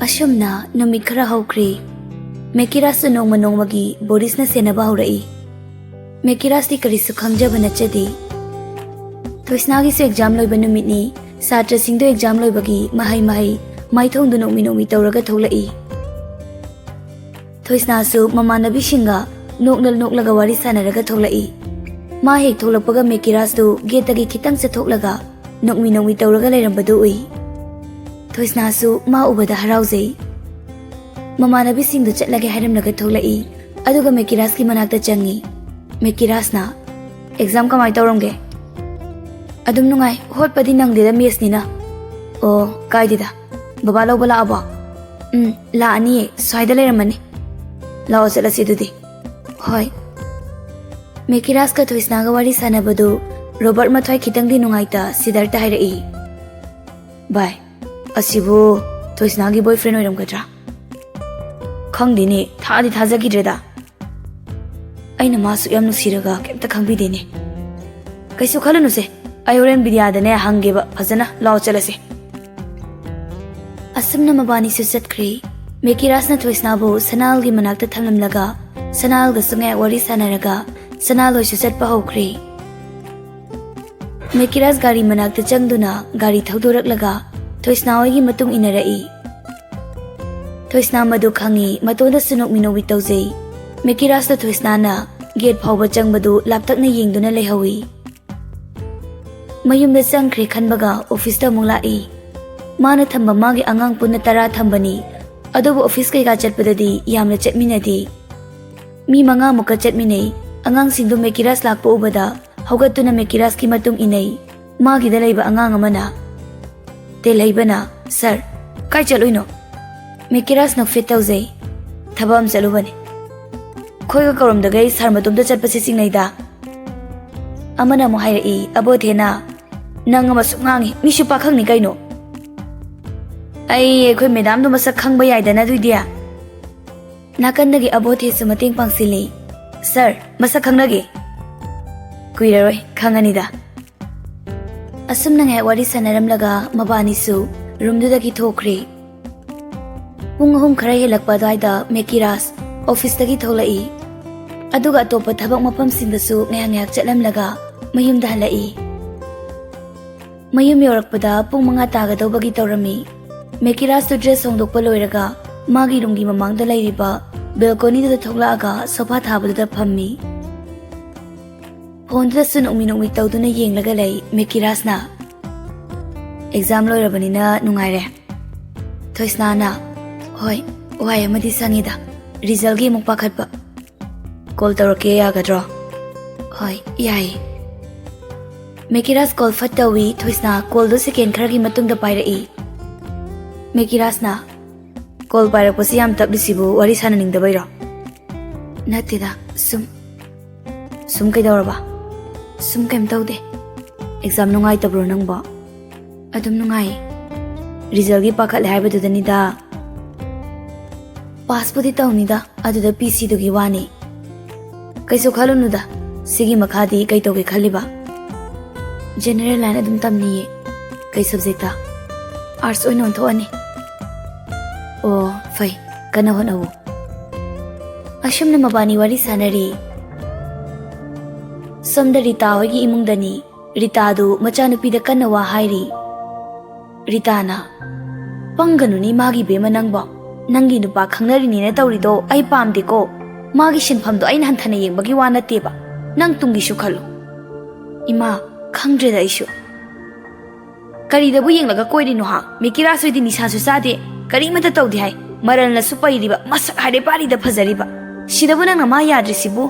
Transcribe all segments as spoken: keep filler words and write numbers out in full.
ꯑꯁꯨꯝꯅ ꯅꯨꯃꯤꯠ ꯈꯔ ꯍꯧꯈ꯭ꯔꯦ꯫ ꯃꯦꯀꯤꯔꯥꯁꯁꯨ ꯅꯣꯡꯃ ꯅꯣꯡꯃꯒꯤ ꯕꯣꯔꯤꯁꯅ ꯁꯦꯟꯅꯕ ꯍꯧꯔꯛꯏ꯫ ꯃꯦꯀꯤꯔꯥꯁꯇꯤ ꯀꯔꯤꯁꯨ ꯈꯪꯖꯕ ꯅꯠꯆꯗꯦ꯫ ꯊꯣꯏꯁꯅꯥꯒꯤꯁꯨ ꯑꯦꯛꯖꯥꯝ ꯂꯣꯏꯕ ꯅꯨꯃꯤꯠꯅꯤ꯫ ꯁꯥꯇ꯭ꯔꯁꯤꯡꯗꯨ ꯑꯦꯛꯖꯥꯝ ꯂꯣꯏꯕꯒꯤ ꯃꯍꯩ ꯃꯍꯩ ꯃꯥꯏꯊꯣꯡꯗꯨ ꯅꯣꯛꯃꯤ ꯅꯣꯛꯃꯤ ꯇꯧꯔꯒ ꯊꯣꯛꯂꯛꯏ꯫ ꯊꯣꯏꯁꯅꯥꯁꯨ ꯃꯃꯥꯟꯅꯕꯤꯁꯤꯡꯒ ꯅꯣꯛꯅ ꯅꯣꯛꯂꯒ ꯋꯥꯔꯤ ꯁꯥꯟꯅꯔꯒ ꯊꯣꯛꯂꯛꯏ꯫ ꯃꯥ ꯍꯦꯛ ꯊꯣꯛꯂꯛꯄꯒ ꯃꯦꯀꯤꯔꯥꯁꯇꯨ ꯒꯦꯠꯇꯒꯤ ꯈꯤꯇꯪ ꯆꯠꯊꯣꯛꯂꯒ ꯅꯣꯛꯃꯤ ꯅꯣꯛꯃꯤ ꯇꯧꯔꯒ ꯂꯩꯔꯝꯕꯗꯨ ꯎꯏ꯫ ꯊꯣꯏꯁꯅꯥꯁꯨ ꯃꯥ ꯎꯕꯗ ꯍꯔꯥꯎꯖꯩ꯫ ꯃꯃꯥꯟꯅꯕꯤꯁꯤꯡꯗꯨ ꯆꯠꯂꯒꯦ ꯍꯥꯏꯔꯝꯂꯒ ꯊꯣꯛꯂꯛꯏ꯫ ꯑꯗꯨꯒ ꯃꯦꯀꯤꯔꯥꯁꯀꯤ ꯃꯅꯥꯛꯇ ꯆꯪꯉꯤ꯫ ꯃꯦꯀꯤꯔꯥꯁꯅ, "ꯑꯦꯛꯖꯥꯝ ꯀꯃꯥꯏ ꯇꯧꯔꯝꯒꯦ?" "ꯑꯗꯨꯝ ꯅꯨꯡꯉꯥꯏ, ꯍꯣꯠꯄꯗꯤ ꯅꯪꯗꯦꯗ ꯃꯦꯁꯅꯤꯅ꯫" "ꯑꯣ, ꯀꯥꯏꯗꯦꯗ꯫ ꯕꯕꯥ ꯂꯧꯕ ꯂꯥꯛꯑꯕꯣ?" "ꯎꯝ, ꯂꯥꯛꯑꯅꯤꯌꯦ, ꯁ꯭ꯋꯥꯏꯗ ꯂꯩꯔꯝꯃꯅꯤ꯫" "ꯂꯥꯛꯑꯣ, ꯆꯠꯂꯁꯤ ꯑꯗꯨꯗꯤ꯫" "ꯍꯣꯏ꯫" ꯃꯦꯀꯤꯔꯥꯁꯀ ꯊꯣꯏꯁꯅꯥꯒ ꯋꯥꯔꯤ ꯁꯥꯟꯅꯕꯗꯨ ꯔꯣꯕꯔꯠ ꯃꯊ꯭ꯋꯥꯏ ꯈꯤꯇꯪꯗꯤ ꯅꯨꯡꯉꯥꯏꯇ ꯁꯤꯗꯥꯔꯠꯇ ꯍꯥꯏꯔꯛꯏ꯫ "ꯚꯥꯏ, ꯑꯁꯤꯕꯨ ꯊꯣꯏꯁꯅꯥꯒꯤ ꯕꯣꯏꯐ꯭ꯔꯦꯟ ꯑꯣꯏꯔꯝꯒꯗ꯭ꯔꯥ? ꯈꯪꯗꯦꯅꯦ, ꯊꯥꯗꯤ ꯊꯥꯖꯈꯤꯗ꯭ꯔꯦꯗ꯫ ꯑꯩꯅ ꯃꯥꯁꯨ ꯌꯥꯝ ꯅꯨꯡꯁꯤꯔꯒ ꯀꯩꯝꯇ ꯈꯪꯕꯤꯗꯦꯅꯦ꯫ ꯀꯩꯁꯨ ꯈꯜꯂꯨꯅꯨꯁꯦ, ꯑꯩ ꯍꯣꯔꯦꯟ ꯕꯤꯗ꯭ꯌꯥꯗꯅꯦ ꯍꯪꯒꯦꯕ ꯐꯖꯅ꯫ ꯂꯥꯛꯑꯣ, ꯆꯠꯂꯁꯦ꯫" ꯑꯁꯨꯝꯅ ꯃꯕꯥꯅꯤꯁꯨ ꯆꯠꯈ꯭ꯔꯦ꯫ ꯃꯦꯀꯤꯔꯥꯁꯅ ꯊꯣꯏꯁꯅꯥꯕꯨ ꯁꯅꯥꯜꯒꯤ ꯃꯅꯥꯛꯇ ꯊꯝꯂꯝꯂꯒ ꯁꯅꯥꯜꯒꯁꯨ ꯉꯥꯏꯍꯥꯛ ꯋꯥꯔꯤ ꯁꯥꯟꯅꯔꯒ ꯁꯅꯥꯜ ꯍꯣꯏꯁꯨ ꯆꯠꯄ ꯍꯧꯈ꯭ꯔꯦ꯫ ꯃꯦꯀꯤꯔꯥꯁ ꯒꯥꯔꯤ ꯃꯅꯥꯛꯇ ꯆꯪꯗꯨꯅ ꯒꯥꯔꯤ ꯊꯧꯗꯣꯔꯛꯂꯒ ꯊꯣꯏꯁꯅꯥ ꯍꯣꯏꯒꯤ ꯃꯇꯨꯡ ꯏꯟꯅꯔꯛꯏ꯫ ꯊꯣꯏꯁꯅꯥ ꯃꯗꯨ ꯈꯪꯏ, ꯃꯇꯣꯟꯗꯁꯨ ꯅꯣꯛꯃꯤ ꯅꯣꯛꯃꯤ ꯇꯧꯖꯩ꯫ ꯃꯦꯀꯤꯔꯥꯁꯇ ꯊꯣꯏꯁꯅꯥꯅ ꯒꯦꯠ ꯐꯥꯎꯕ ꯆꯪꯕꯗꯨ ꯂꯥꯞꯇꯛꯅ ꯌꯦꯡꯗꯨꯅ ꯂꯩꯍꯧꯏ꯫ ꯃꯌꯨꯝꯗ ꯆꯪꯈ꯭ꯔꯦ ꯈꯟꯕꯒ ꯑꯣꯐꯤꯁꯇ ꯑꯃꯨꯛ ꯂꯥꯛꯏ꯫ ꯃꯥꯅ ꯊꯝꯕ ꯃꯥꯒꯤ ꯑꯉꯥꯡ ꯄꯨꯟꯅ ꯇꯔꯥ ꯊꯝꯕꯅꯤ, ꯑꯗꯨꯕꯨ ꯑꯣꯐꯤꯁ ꯀꯩꯀꯥ ꯆꯠꯄꯗꯗꯤ ꯌꯥꯝꯅ ꯆꯠꯃꯤꯟꯅꯗꯦ꯫ ꯃꯤ ꯃꯉꯥꯃꯨꯛꯀ ꯆꯠꯃꯤꯟꯅꯩ꯫ ꯑꯉꯥꯡꯁꯤꯡꯗꯨ ꯃꯦꯀꯤꯔꯥꯁ ꯂꯥꯛꯄ ꯎꯕꯗ ꯍꯧꯒꯠꯇꯨꯅ ꯃꯦꯀꯤꯔꯥꯁꯀꯤ ꯃꯇꯨꯡ ꯏꯟꯅꯩ꯫ ꯃꯥꯒꯤꯗ ꯂꯩꯕ ꯑꯉꯥꯡ ꯑꯃꯅ, ꯇꯦꯜꯍꯩꯕꯅ, "ꯁꯥꯔ, ꯀꯥꯏ ꯆꯠꯂꯨꯏꯅꯣ?" ꯃꯦꯀꯤꯔꯥꯁ ꯅꯣꯛꯐꯦꯠ ꯇꯧꯖꯩ꯫ "ꯊꯕꯛ ꯑꯃ ꯆꯠꯂꯨꯕꯅꯤ꯫ ꯑꯩꯈꯣꯏꯒ ꯀꯧꯔꯝꯗꯒꯩ ꯁꯥꯔ ꯃꯇꯣꯝꯇ ꯆꯠꯄꯁꯦ ꯆꯤꯡꯅꯩꯗ꯫" ꯑꯃꯅ ꯑꯃꯨꯛ ꯍꯥꯏꯔꯛꯏ, "ꯑꯕꯣꯙꯦꯅ, ꯅꯪ ꯑꯃ ꯁꯨꯝ ꯉꯥꯡꯉꯤ, ꯃꯤꯁꯨ ꯄꯥꯈꯪꯅꯤ ꯀꯩꯅꯣ꯫" "ꯑꯩ ꯑꯩꯈꯣꯏ ꯃꯦꯗꯥꯝꯗꯣ ꯃꯁꯛ ꯈꯪꯕ ꯌꯥꯏꯗꯅ ꯑꯗꯨꯏꯗꯤ?" ꯅꯥꯀꯟꯗꯒꯤ ꯑꯕꯣꯙꯦꯁꯨ ꯃꯇꯦꯡ ꯄꯥꯡꯁꯤꯜꯂꯤ꯫ "ꯁꯥꯔ, ꯃꯁꯛ ꯈꯪꯅꯒꯦ꯫" "ꯀꯨꯏꯔꯔꯣꯏ, ꯈꯪꯉꯅꯤꯗ꯫" ꯑꯁꯨꯝꯅ ꯉꯥꯏꯍꯥꯛ ꯋꯥꯔꯤ ꯁꯥꯟꯅꯔꯝꯂꯒ ꯃꯕꯥꯅꯤꯁꯨ ꯔꯨꯝꯗꯨꯗꯒꯤ ꯊꯣꯛꯈ꯭ꯔꯦ꯫ ꯄꯨꯡ ꯑꯍꯨꯝ ꯈꯔ ꯍꯦꯜꯂꯛꯄ ꯑꯗꯨꯋꯥꯏꯗ ꯃꯦꯀꯤꯔꯥꯖ ꯑꯣꯐꯤꯁꯇꯒꯤ ꯊꯣꯛꯂꯛꯏ꯫ ꯑꯗꯨꯒ ꯑꯇꯣꯞꯄ ꯊꯕꯛ ꯃꯐꯝꯁꯤꯡꯗꯁꯨ ꯉꯥꯏꯍꯥꯛ ꯉꯥꯏꯍꯥꯛ ꯆꯠꯂꯝꯂꯒ ꯃꯌꯨꯝꯗ ꯍꯜꯂꯛꯏ꯫ ꯃꯌꯨꯝ ꯌꯧꯔꯛꯄꯗ ꯄꯨꯡ ꯃꯉꯥ ꯇꯥꯒꯗꯧꯕꯒꯤ ꯇꯧꯔꯝꯃꯤ꯫ ꯃꯦꯀꯤꯔꯥꯖꯇꯨ ꯗ꯭ꯔꯦꯁ ꯍꯣꯡꯗꯣꯛꯄ ꯂꯣꯏꯔꯒ ꯃꯥꯒꯤ ꯔꯨꯝꯒꯤ ꯃꯃꯥꯡꯗ ꯂꯩꯔꯤꯕ ꯕꯦꯜꯀꯣꯅꯤꯗꯨꯗ ꯊꯣꯛꯂꯛꯑꯒ ꯁꯣꯐꯥ ꯊꯥꯕꯗꯨꯗ ꯐꯝꯃꯤ꯫ ꯐꯣꯟꯗꯨꯗꯁꯨ ꯅꯣꯛꯃꯤ ꯅꯣꯛꯃꯤ ꯇꯧꯗꯨꯅ ꯌꯦꯡꯂꯒ ꯂꯩ ꯃꯦꯀꯤꯔꯥꯖꯅ꯫ "ꯑꯦꯛꯖꯥꯝ ꯂꯣꯏꯔꯕꯅꯤꯅ ꯅꯨꯡꯉꯥꯏꯔꯦ?" ꯊꯣꯏꯁꯅꯥꯅ, "ꯍꯣꯏ, ꯋꯥꯏ ꯑꯃꯗꯤ ꯁꯪꯉꯤꯗ꯫ ꯔꯤꯖꯜꯒꯤ ꯑꯃꯨꯛ ꯄꯥꯈꯠꯄ꯫ ꯀꯣꯜ ꯇꯧꯔꯛꯀꯦ, ꯌꯥꯒꯗ꯭ꯔꯣ?" "ꯍꯣꯏ, ꯌꯥꯏꯌꯦ꯫" ꯃꯦꯀꯤꯔꯥꯖ ꯀꯣꯜ ꯐꯠ ꯇꯧꯏ꯫ ꯊꯣꯏꯁꯅꯥ ꯀꯣꯜꯗꯨ ꯁꯦꯀꯦꯟ ꯈꯔꯒꯤ ꯃꯇꯨꯡꯗ ꯄꯥꯏꯔꯛꯏ꯫ ꯃꯦꯀꯤꯔꯥꯖꯅ, "ꯀꯣꯜ ꯄꯥꯏꯔꯛꯄꯁꯤ ꯌꯥꯝ ꯇꯞꯂꯤꯁꯤꯕꯨ ꯋꯥꯔꯤ ꯁꯥꯟꯅꯅꯤꯡꯗꯕꯩꯔꯣ?" "ꯅꯠꯇꯦꯗ, ꯁꯨꯝ, ꯁꯨꯝ ꯀꯩꯗꯧꯔꯕ?" "ꯁꯨꯝ ꯀꯩꯝ ꯇꯧꯗꯦ꯫" "ꯑꯦꯛꯖꯥꯝ ꯅꯨꯡꯉꯥꯏꯇꯕ꯭ꯔꯣ ꯅꯪꯕꯣ?" "ꯑꯗꯨꯝ ꯅꯨꯡꯉꯥꯏ꯫" "ꯔꯤꯖꯜꯒꯤ ꯄꯥꯈꯠꯂꯦ ꯍꯥꯏꯕꯗꯨꯗꯅꯤꯗ꯫" "ꯄꯥꯁꯄꯨꯗꯤ ꯇꯧꯅꯤꯗ, ꯑꯗꯨꯗ ꯄꯤ ꯁꯤꯗꯨꯒꯤ ꯋꯥꯅꯤ꯫" "ꯀꯩꯁꯨ ꯈꯜꯂꯨꯅꯨꯗ, ꯁꯤꯒꯤ ꯃꯈꯥꯗꯤ ꯀꯩ ꯇꯧꯒꯦ ꯈꯜꯂꯤꯕ?" "ꯖꯦꯅꯦꯔꯦꯜ ꯂꯥꯏꯟ ꯑꯗꯨꯝ ꯇꯝꯅꯤꯌꯦ꯫" "ꯀꯩ ꯁꯕꯖꯦꯛꯇ?" "ꯑꯥꯔꯠꯁ ꯑꯣꯏꯅ ꯑꯣꯟꯊꯣꯛꯑꯅꯤ꯫" "ꯑꯣ, ꯐꯩ, ꯀꯟꯅ ꯍꯣꯠꯅꯧ꯫" ꯑꯁꯨꯝꯅ ꯃꯕꯥꯅꯤ ꯋꯥꯔꯤ ꯁꯥꯟꯅꯔꯤ꯫ ꯁꯣꯝꯗ ꯔꯤꯇꯥ ꯍꯣꯏꯒꯤ ꯏꯃꯨꯡꯗꯅꯤ꯫ ꯔꯤꯇꯥꯗꯨ ꯃꯆꯥꯅꯨꯄꯤꯗ ꯀꯟꯅ ꯋꯥ ꯍꯥꯏꯔꯤ꯫ ꯔꯤꯇꯥꯅ, "ꯄꯪꯒꯅꯨꯅꯤ ꯃꯥꯒꯤ ꯕꯦꯝꯃ ꯅꯪꯕꯣ꯫ ꯅꯪꯒꯤ ꯅꯨꯄꯥ ꯈꯪꯅꯔꯤꯅꯦꯅ ꯇꯧꯔꯤꯗꯣ ꯑꯩ ꯄꯥꯝꯗꯦꯀꯣ꯫ ꯃꯥꯒꯤ ꯁꯤꯟꯐꯝꯗꯣ ꯑꯩꯅ ꯍꯟꯊꯅ ꯌꯦꯡꯕꯒꯤ ꯋꯥ ꯅꯠꯇꯦꯕ꯫ ꯅꯪ ꯇꯨꯡꯒꯤꯁꯨ ꯈꯜꯂꯨ꯫" "ꯏꯃꯥ, ꯈꯪꯗ꯭ꯔꯦꯗ ꯑꯩꯁꯨ꯫ ꯀꯔꯤꯗꯕꯨ ꯌꯦꯡꯂꯒ ꯀꯣꯏꯔꯤꯅꯣ ꯍꯥ? ꯃꯤꯀꯤꯔꯥꯁ ꯍꯣꯏꯗꯤ ꯅꯤꯁꯥꯁꯨ ꯆꯥꯗꯦ, ꯀꯔꯤꯃꯇ ꯇꯧꯗꯦ ꯍꯥꯏ꯫ ꯃꯔꯜꯅꯁꯨ ꯄꯩꯔꯤꯕ, ꯃꯁꯛ ꯍꯥꯏꯔꯦ ꯄꯥꯔꯤꯗ ꯐꯖꯔꯤꯕ꯫ ꯁꯤꯗꯕꯨ ꯅꯪꯅ ꯃꯥ ꯌꯥꯗ꯭ꯔꯤꯁꯤꯕꯨ?"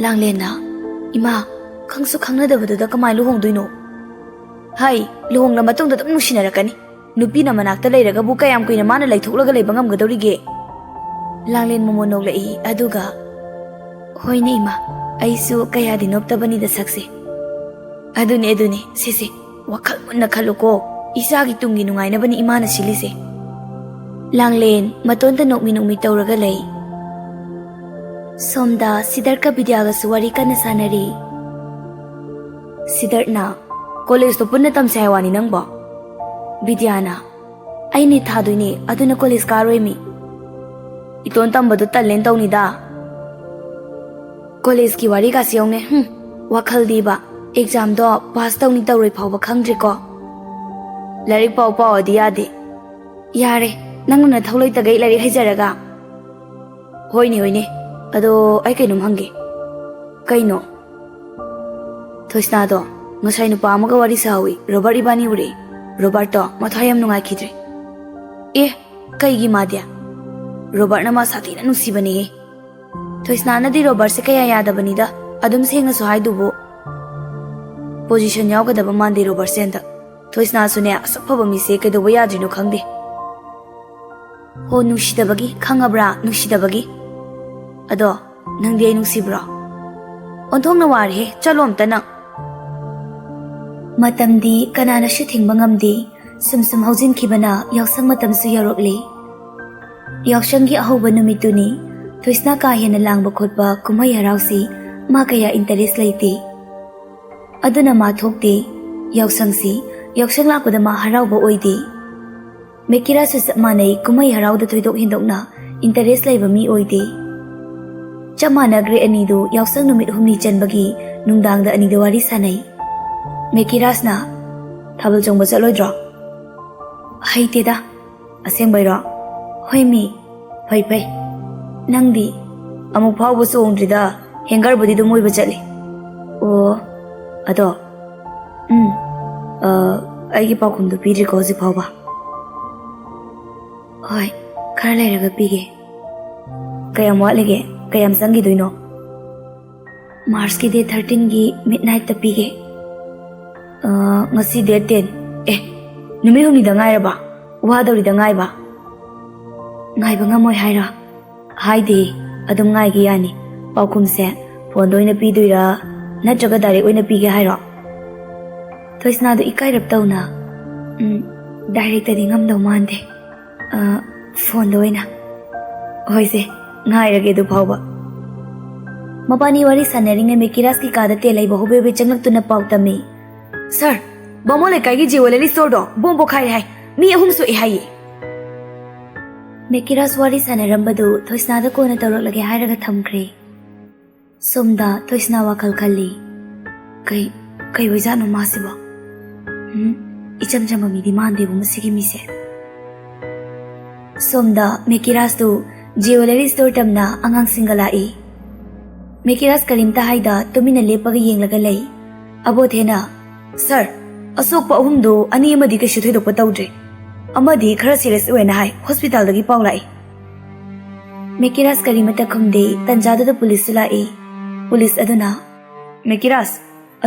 ꯂꯥꯡꯂꯦꯟꯅ, "ꯏꯃꯥ, ꯈꯪꯁꯨ ꯈꯪꯅꯗꯕꯗꯨꯗ ꯀꯃꯥꯏ ꯂꯨꯍꯣꯡꯗꯣꯏꯅꯣ? ꯍꯥꯏ, ꯂꯨꯍꯣꯡꯂ ꯃꯇꯨꯡꯗ ꯑꯗꯨꯝ ꯅꯨꯡꯁꯤꯅꯔꯛꯀꯅꯤ꯫ ꯅꯨꯄꯤꯅ ꯃꯅꯥꯛꯇ ꯂꯩꯔꯒꯕꯨ ꯀꯌꯥꯝ ꯀꯨꯏꯅ ꯃꯥꯅ ꯂꯩꯊꯣꯛꯂꯒ ꯂꯩꯕ ꯉꯝꯒꯗꯧꯔꯤꯒꯦ?" ꯂꯥꯡꯂꯦꯟ ꯃꯃꯣꯟ ꯅꯣꯛꯂꯛꯏ, ꯑꯗꯨꯒ, "ꯍꯣꯏꯅꯦ ꯏꯃꯥ, ꯑꯩꯁꯨ ꯀꯌꯥꯗꯤ ꯅꯣꯞꯇꯕꯅꯤꯗ ꯁꯛꯁꯦ꯫ ꯑꯗꯨꯅꯦ, ꯑꯗꯨꯅꯦ, ꯁꯦ, ꯁꯦ, ꯋꯥꯈꯜ ꯃꯨꯟꯅ ꯈꯜꯂꯨꯀꯣ꯫ ꯏꯆꯥꯒꯤ ꯇꯨꯡꯒꯤ ꯅꯨꯡꯉꯥꯏꯅꯕꯅꯤ ꯏꯃꯥꯅ ꯁꯤꯜꯂꯤꯁꯦ꯫" ꯂꯥꯡꯂꯦꯟ ꯃꯇꯣꯟꯇ ꯅꯣꯛꯃꯤ ꯅꯣꯛꯃꯤ ꯇꯧꯔꯒ ꯂꯩ꯫ ꯁꯣꯝꯗ ꯁꯤꯗꯔꯠꯀ ꯕꯤꯗ꯭ꯌꯥꯒꯁꯨ ꯋꯥꯔꯤ ꯀꯟꯅ ꯁꯥꯟꯅꯔꯤ꯫ ꯁꯤꯗꯔꯠꯅ, "ꯀꯣꯂꯦꯖꯇꯣ ꯄꯨꯟꯅ ꯇꯝꯁꯦ ꯍꯥꯏ ꯋꯥꯅꯤ ꯅꯪꯕꯣ?" ꯕꯤꯗ꯭ꯌꯥꯅ, ꯑꯩ ꯅꯤꯠ ꯊꯥꯗꯣꯏꯅꯦ, ꯑꯗꯨꯅ ꯀꯣꯂꯦꯖ ꯀꯥꯔꯣꯏꯃꯤ꯫ ꯏꯇꯣꯟ ꯇꯝꯕꯗꯣ ꯇꯜꯂꯦꯅ ꯇꯧꯅꯤꯗ꯫ ꯀꯣꯂꯦꯖꯀꯤ ꯋꯥꯔꯤꯒꯥꯁꯦ ꯌꯦꯡꯉꯨꯅꯦ, ꯍꯨꯝ, ꯋꯥꯈꯜꯗꯤꯕ꯫ ꯑꯦꯛꯖꯥꯝꯗꯣ ꯄꯥꯁ ꯇꯧꯅꯤ ꯇꯧꯔꯣꯏ ꯐꯥꯎꯕ ꯈꯪꯗ꯭ꯔꯤꯀꯣ꯫ ꯂꯥꯏꯔꯤꯛ ꯄꯥꯎ ꯄꯥꯎꯗꯤ ꯌꯥꯗꯦ꯫ ꯌꯥꯔꯦ, ꯅꯪꯅ ꯅꯊꯧ ꯂꯩꯇꯒꯩ ꯂꯥꯏꯔꯤꯛ ꯍꯩꯖꯔꯒ꯫ ꯍꯣꯏꯅꯦ, ꯍꯣꯏꯅꯦ꯫ ꯑꯗꯣ ꯑꯩ ꯀꯩꯅꯣꯝ ꯍꯪꯒꯦ꯫ ꯀꯩꯅꯣ? ꯊꯣꯏꯁꯅꯥꯗꯣ ꯉꯁꯥꯏ ꯅꯨꯄꯥ ꯑꯃꯒ ꯋꯥꯔꯤ ꯁꯥꯍꯧꯋꯤ, ꯔꯣꯕꯥꯔꯠ ꯏꯕꯥꯅꯤ ꯎꯔꯦ꯫ ꯔꯣꯕꯥꯔꯠꯇꯣ ꯃꯊ꯭ꯋꯥꯏ ꯌꯥꯝ ꯅꯨꯡꯉꯥꯏꯈꯤꯗ꯭ꯔꯦ꯫ ꯑꯦ, ꯀꯩꯒꯤ ꯃꯥꯗꯤ? ꯔꯣꯕꯥꯔꯠꯅ ꯃꯥ ꯁꯥꯊꯤꯅ ꯅꯨꯡꯁꯤꯕꯅꯦꯍꯦ꯫ ꯊꯣꯏꯁꯅꯥꯅꯗꯤ ꯔꯣꯕꯥꯔꯠꯁꯦ ꯀꯌꯥ ꯌꯥꯗꯕꯅꯤꯗ, ꯑꯗꯨꯝ ꯁꯦꯡꯅꯁꯨ ꯍꯥꯏꯗꯨꯕꯨ꯫ ꯄꯣꯖꯤꯁꯟ ꯌꯥꯎꯒꯗꯕ ꯃꯥꯟꯗꯦ ꯔꯣꯕꯥꯔꯠꯁꯦ ꯍꯟꯗꯛ꯫ ꯊꯣꯏꯁꯅꯥꯁꯨꯅꯦ, ꯑꯁꯨꯛ ꯐꯕ ꯃꯤꯁꯦ ꯀꯩꯗꯧꯕ ꯌꯥꯗ꯭ꯔꯤꯅꯣ ꯈꯪꯗꯦ꯫ ꯍꯣ, ꯅꯨꯡꯁꯤꯗꯕꯒꯤ, ꯈꯪꯉꯕ꯭ꯔꯥ? ꯅꯨꯡꯁꯤꯗꯕꯒꯤ꯫ ꯑꯗꯣ, ꯅꯪꯗꯤ ꯑꯩ ꯅꯨꯡꯁꯤꯕ꯭ꯔꯣ? ꯑꯣꯟꯊꯣꯛꯅ ꯋꯥꯔꯦꯍꯦ, ꯆꯠꯂꯣ ꯑꯝꯇ ꯅꯪ꯫ ꯃꯇꯝꯗꯤ ꯀꯅꯥꯅꯁꯨ ꯊꯤꯡꯕ ꯉꯝꯗꯦ, ꯁꯨꯝ ꯁꯨꯝ ꯍꯧꯖꯤꯟꯈꯤꯕꯅ ꯌꯥꯎꯁꯪ ꯃꯇꯝꯁꯨ ꯌꯧꯔꯛꯂꯦ꯫ ꯌꯥꯎꯁꯪꯒꯤ ꯑꯍꯧꯕ ꯅꯨꯃꯤꯠꯇꯨꯅꯤ꯫ ꯊꯣꯏꯁꯅꯥ ꯀꯥ ꯍꯦꯟꯅ ꯂꯥꯡꯕ ꯈꯣꯠꯄ ꯀꯨꯝꯍꯩ ꯍꯔꯥꯎꯁꯤ ꯃꯥ ꯀꯌꯥ ꯏꯟꯇꯔꯦꯁ ꯂꯩꯇꯦ꯫ ꯑꯗꯨꯅ ꯃꯥ ꯊꯣꯛꯇꯦ꯫ ꯌꯥꯎꯁꯪꯁꯤ, ꯌꯥꯎꯁꯪ ꯂꯥꯛꯄꯗ ꯃꯥ ꯍꯔꯥꯎꯕ ꯑꯣꯏꯗꯦ꯫ ꯃꯦꯀꯤꯔꯥꯁꯨ ꯆꯞ ꯃꯥꯟꯅꯩ, ꯀꯨꯝꯍꯩ ꯍꯔꯥꯎꯗ ꯊꯣꯏꯗꯣꯛ ꯍꯦꯟꯗꯣꯛꯅ ꯏꯟꯇꯔꯦꯁ ꯂꯩꯕ ꯃꯤ ꯑꯣꯏꯗꯦ꯫ ꯆꯞ ꯃꯥꯟꯅꯈ꯭ꯔꯦ ꯑꯅꯤꯗꯨ, ꯌꯥꯎꯁꯪ ꯅꯨꯃꯤꯠ ꯍꯨꯝꯅꯤ ꯆꯟꯕꯒꯤ ꯅꯨꯡꯗꯥꯡꯗ ꯑꯅꯤꯗꯨ ꯋꯥꯔꯤ ꯁꯥꯟꯅꯩ꯫ ꯃꯦꯀꯤꯔꯥꯁꯅ, "ꯊꯥꯕꯜ ꯆꯣꯡꯕ ꯆꯠꯂꯣꯏꯗ꯭ꯔꯣ?" "ꯍꯩꯇꯦꯗ꯫ ꯑꯁꯦꯡꯕꯩꯔꯣ?" "ꯍꯣꯏ ꯃꯤ, ꯐꯩ ꯐꯩ꯫ ꯅꯪꯗꯤ?" "ꯑꯃꯨꯛ ꯐꯥꯎꯕ ꯆꯣꯡꯗ꯭ꯔꯤꯗ, ꯍꯦꯡꯒꯔꯕꯨꯗꯤ ꯑꯗꯨꯝ ꯑꯣꯏꯕ ꯆꯠꯂꯤ꯫" "ꯑꯣ, ꯑꯗꯣ, ꯎꯝ, ꯑ, ꯑꯩꯒꯤ ꯄꯥꯎꯈꯨꯝꯗꯨ ꯄꯤꯗ꯭ꯔꯤꯀꯣ ꯍꯧꯖꯤꯛ ꯐꯥꯎꯕ?" "ꯍꯣꯏ, ꯈꯔ ꯂꯩꯔꯒ ꯄꯤꯒꯦ꯫" "ꯀꯌꯥꯝ ꯋꯥꯠꯂꯤꯒꯦ? ꯀꯌꯥꯝ ꯆꯪꯈꯤꯗꯣꯏꯅꯣ?" "ꯃꯥꯔꯆꯀꯤ ꯗꯦꯠ ꯊꯥꯔꯇꯤꯟꯒꯤ ꯃꯤꯗ ꯅꯥꯏꯠꯇ ꯄꯤꯒꯦ꯫" "ꯑ, ꯉꯁꯤ ꯗꯦꯠ ꯇꯦꯟ꯫ ꯑꯦ, ꯅꯨꯃꯤꯠ ꯍꯨꯝꯅꯤꯗ ꯉꯥꯏꯔꯕ? ꯋꯥꯗꯧꯔꯤꯗ ꯉꯥꯏꯕ?" "ꯉꯥꯏꯕ ꯉꯝꯃꯣꯏ ꯍꯥꯏꯔꯣ?" "ꯍꯥꯏꯗꯦ, ꯑꯗꯨꯝ ꯉꯥꯏꯒꯦ ꯌꯥꯅꯤ꯫ ꯄꯥꯎꯈꯨꯝꯁꯦ ꯐꯣꯟꯗ ꯑꯣꯏꯅ ꯄꯤꯗꯣꯏꯔꯥ, ꯅꯠꯇ꯭ꯔꯒ ꯗꯥꯏꯔꯦꯛ ꯑꯣꯏꯅ ꯄꯤꯒꯦ ꯍꯥꯏꯔꯣ?" ꯊꯣꯏꯁꯅꯥꯗꯨ ꯏꯀꯥꯏꯔꯞ ꯇꯧꯅ, "ꯎꯝ, ꯗꯥꯏꯔꯦꯛꯇꯗꯤ ꯉꯝꯗꯧ ꯃꯥꯟꯗꯦ꯫ ꯑ, ꯐꯣꯟꯗ ꯑꯣꯏꯅ꯫" "ꯍꯣꯏꯁꯦ, ꯉꯥꯏꯔꯒꯦ ꯑꯗꯨ ꯐꯥꯎꯕ꯫" ꯃꯕꯥꯅꯤ ꯋꯥꯔꯤ ꯁꯥꯟꯅꯔꯤꯉꯩ ꯃꯦꯀꯤꯔꯥꯁꯀꯤ ꯀꯥꯗ ꯇꯦꯜ ꯍꯩꯕ ꯍꯣꯕꯦ ꯍꯣꯕꯦ ꯆꯪꯂꯛꯇꯨꯅ ꯄꯥꯎ ꯇꯝꯃꯤ꯫ "ꯁꯥꯔ, ꯕꯥꯃꯣꯟ ꯂꯩꯀꯥꯏꯒꯤ ꯖ꯭ꯋꯦꯂꯔꯤ ꯁ꯭ꯇꯣꯔꯗꯣ ꯕꯣꯝ ꯄꯣꯈꯥꯏꯔꯦ ꯍꯥꯏ꯫ ꯃꯤ ꯑꯍꯨꯝ ꯁꯣꯛꯑꯦ ꯍꯥꯏꯌꯦ꯫ ꯃꯦꯀꯤꯔꯥꯁ ꯋꯥꯔꯤ ꯁꯥꯟꯅꯔꯝꯕꯗꯨ ꯊꯣꯏꯁꯅꯥꯗ ꯀꯣꯟꯅ ꯇꯧꯔꯛꯂꯒꯦ ꯍꯥꯏꯔꯒ ꯊꯝꯈ꯭ꯔꯦ꯫ ꯁꯣꯝꯗ ꯊꯣꯏꯁꯅꯥ ꯋꯥꯈꯜ ꯈꯜꯂꯤ꯫ "ꯀꯩ, ꯀꯩ ꯑꯣꯏꯖꯥꯠꯅꯣ ꯃꯥꯁꯤꯕꯣ? ꯎꯝ, ꯏꯆꯝ ꯆꯝꯕ ꯃꯤꯗꯤ ꯃꯥꯟꯗꯦꯕꯨ ꯃꯁꯤꯒꯤ ꯃꯤꯁꯦ꯫" ꯁꯣꯝꯗ ꯃꯦꯀꯤꯔꯥꯁꯇꯨ ꯖ꯭ꯋꯦꯂꯔꯤ ꯁ꯭ꯇꯣꯔ ꯇꯝꯅ ꯑꯉꯥꯡꯁꯤꯡꯒ ꯂꯥꯛꯏ꯫ ꯃꯦꯀꯤꯔꯥꯁ ꯀꯔꯤꯝꯇ ꯍꯥꯏꯗ ꯇꯨꯃꯤꯟꯅ ꯂꯦꯞꯄꯒ ꯌꯦꯡꯂꯒ ꯂꯩ꯫ ꯑꯕꯣꯊꯦꯅ, "ꯁꯥꯔ, ꯑꯁꯣꯛꯄ ꯑꯍꯨꯝꯗꯨ ꯑꯅꯤ ꯑꯃꯗꯤ ꯀꯩꯁꯨ ꯊꯣꯏꯗꯣꯛꯄ ꯇꯧꯗ꯭ꯔꯤ꯫ ꯑꯃꯗꯤ ꯈꯔ ꯁꯤꯔꯤꯌꯁ ꯑꯣꯏꯅ ꯍꯥꯏ, ꯍꯣꯁꯄꯤꯇꯥꯜꯗꯒꯤ ꯄꯥꯎ ꯂꯥꯛꯏ꯫" ꯃꯦꯀꯤꯔꯥꯁ ꯀꯔꯤꯃꯠꯇ ꯈꯨꯝꯗꯦ꯫ ꯇꯟꯖꯥꯗꯨꯗ ꯄꯨꯂꯤꯁꯁꯨ ꯂꯥꯛꯏ꯫ ꯄꯨꯂꯤꯁ ꯑꯗꯨꯅ, "ꯃꯦꯀꯤꯔꯥꯁ,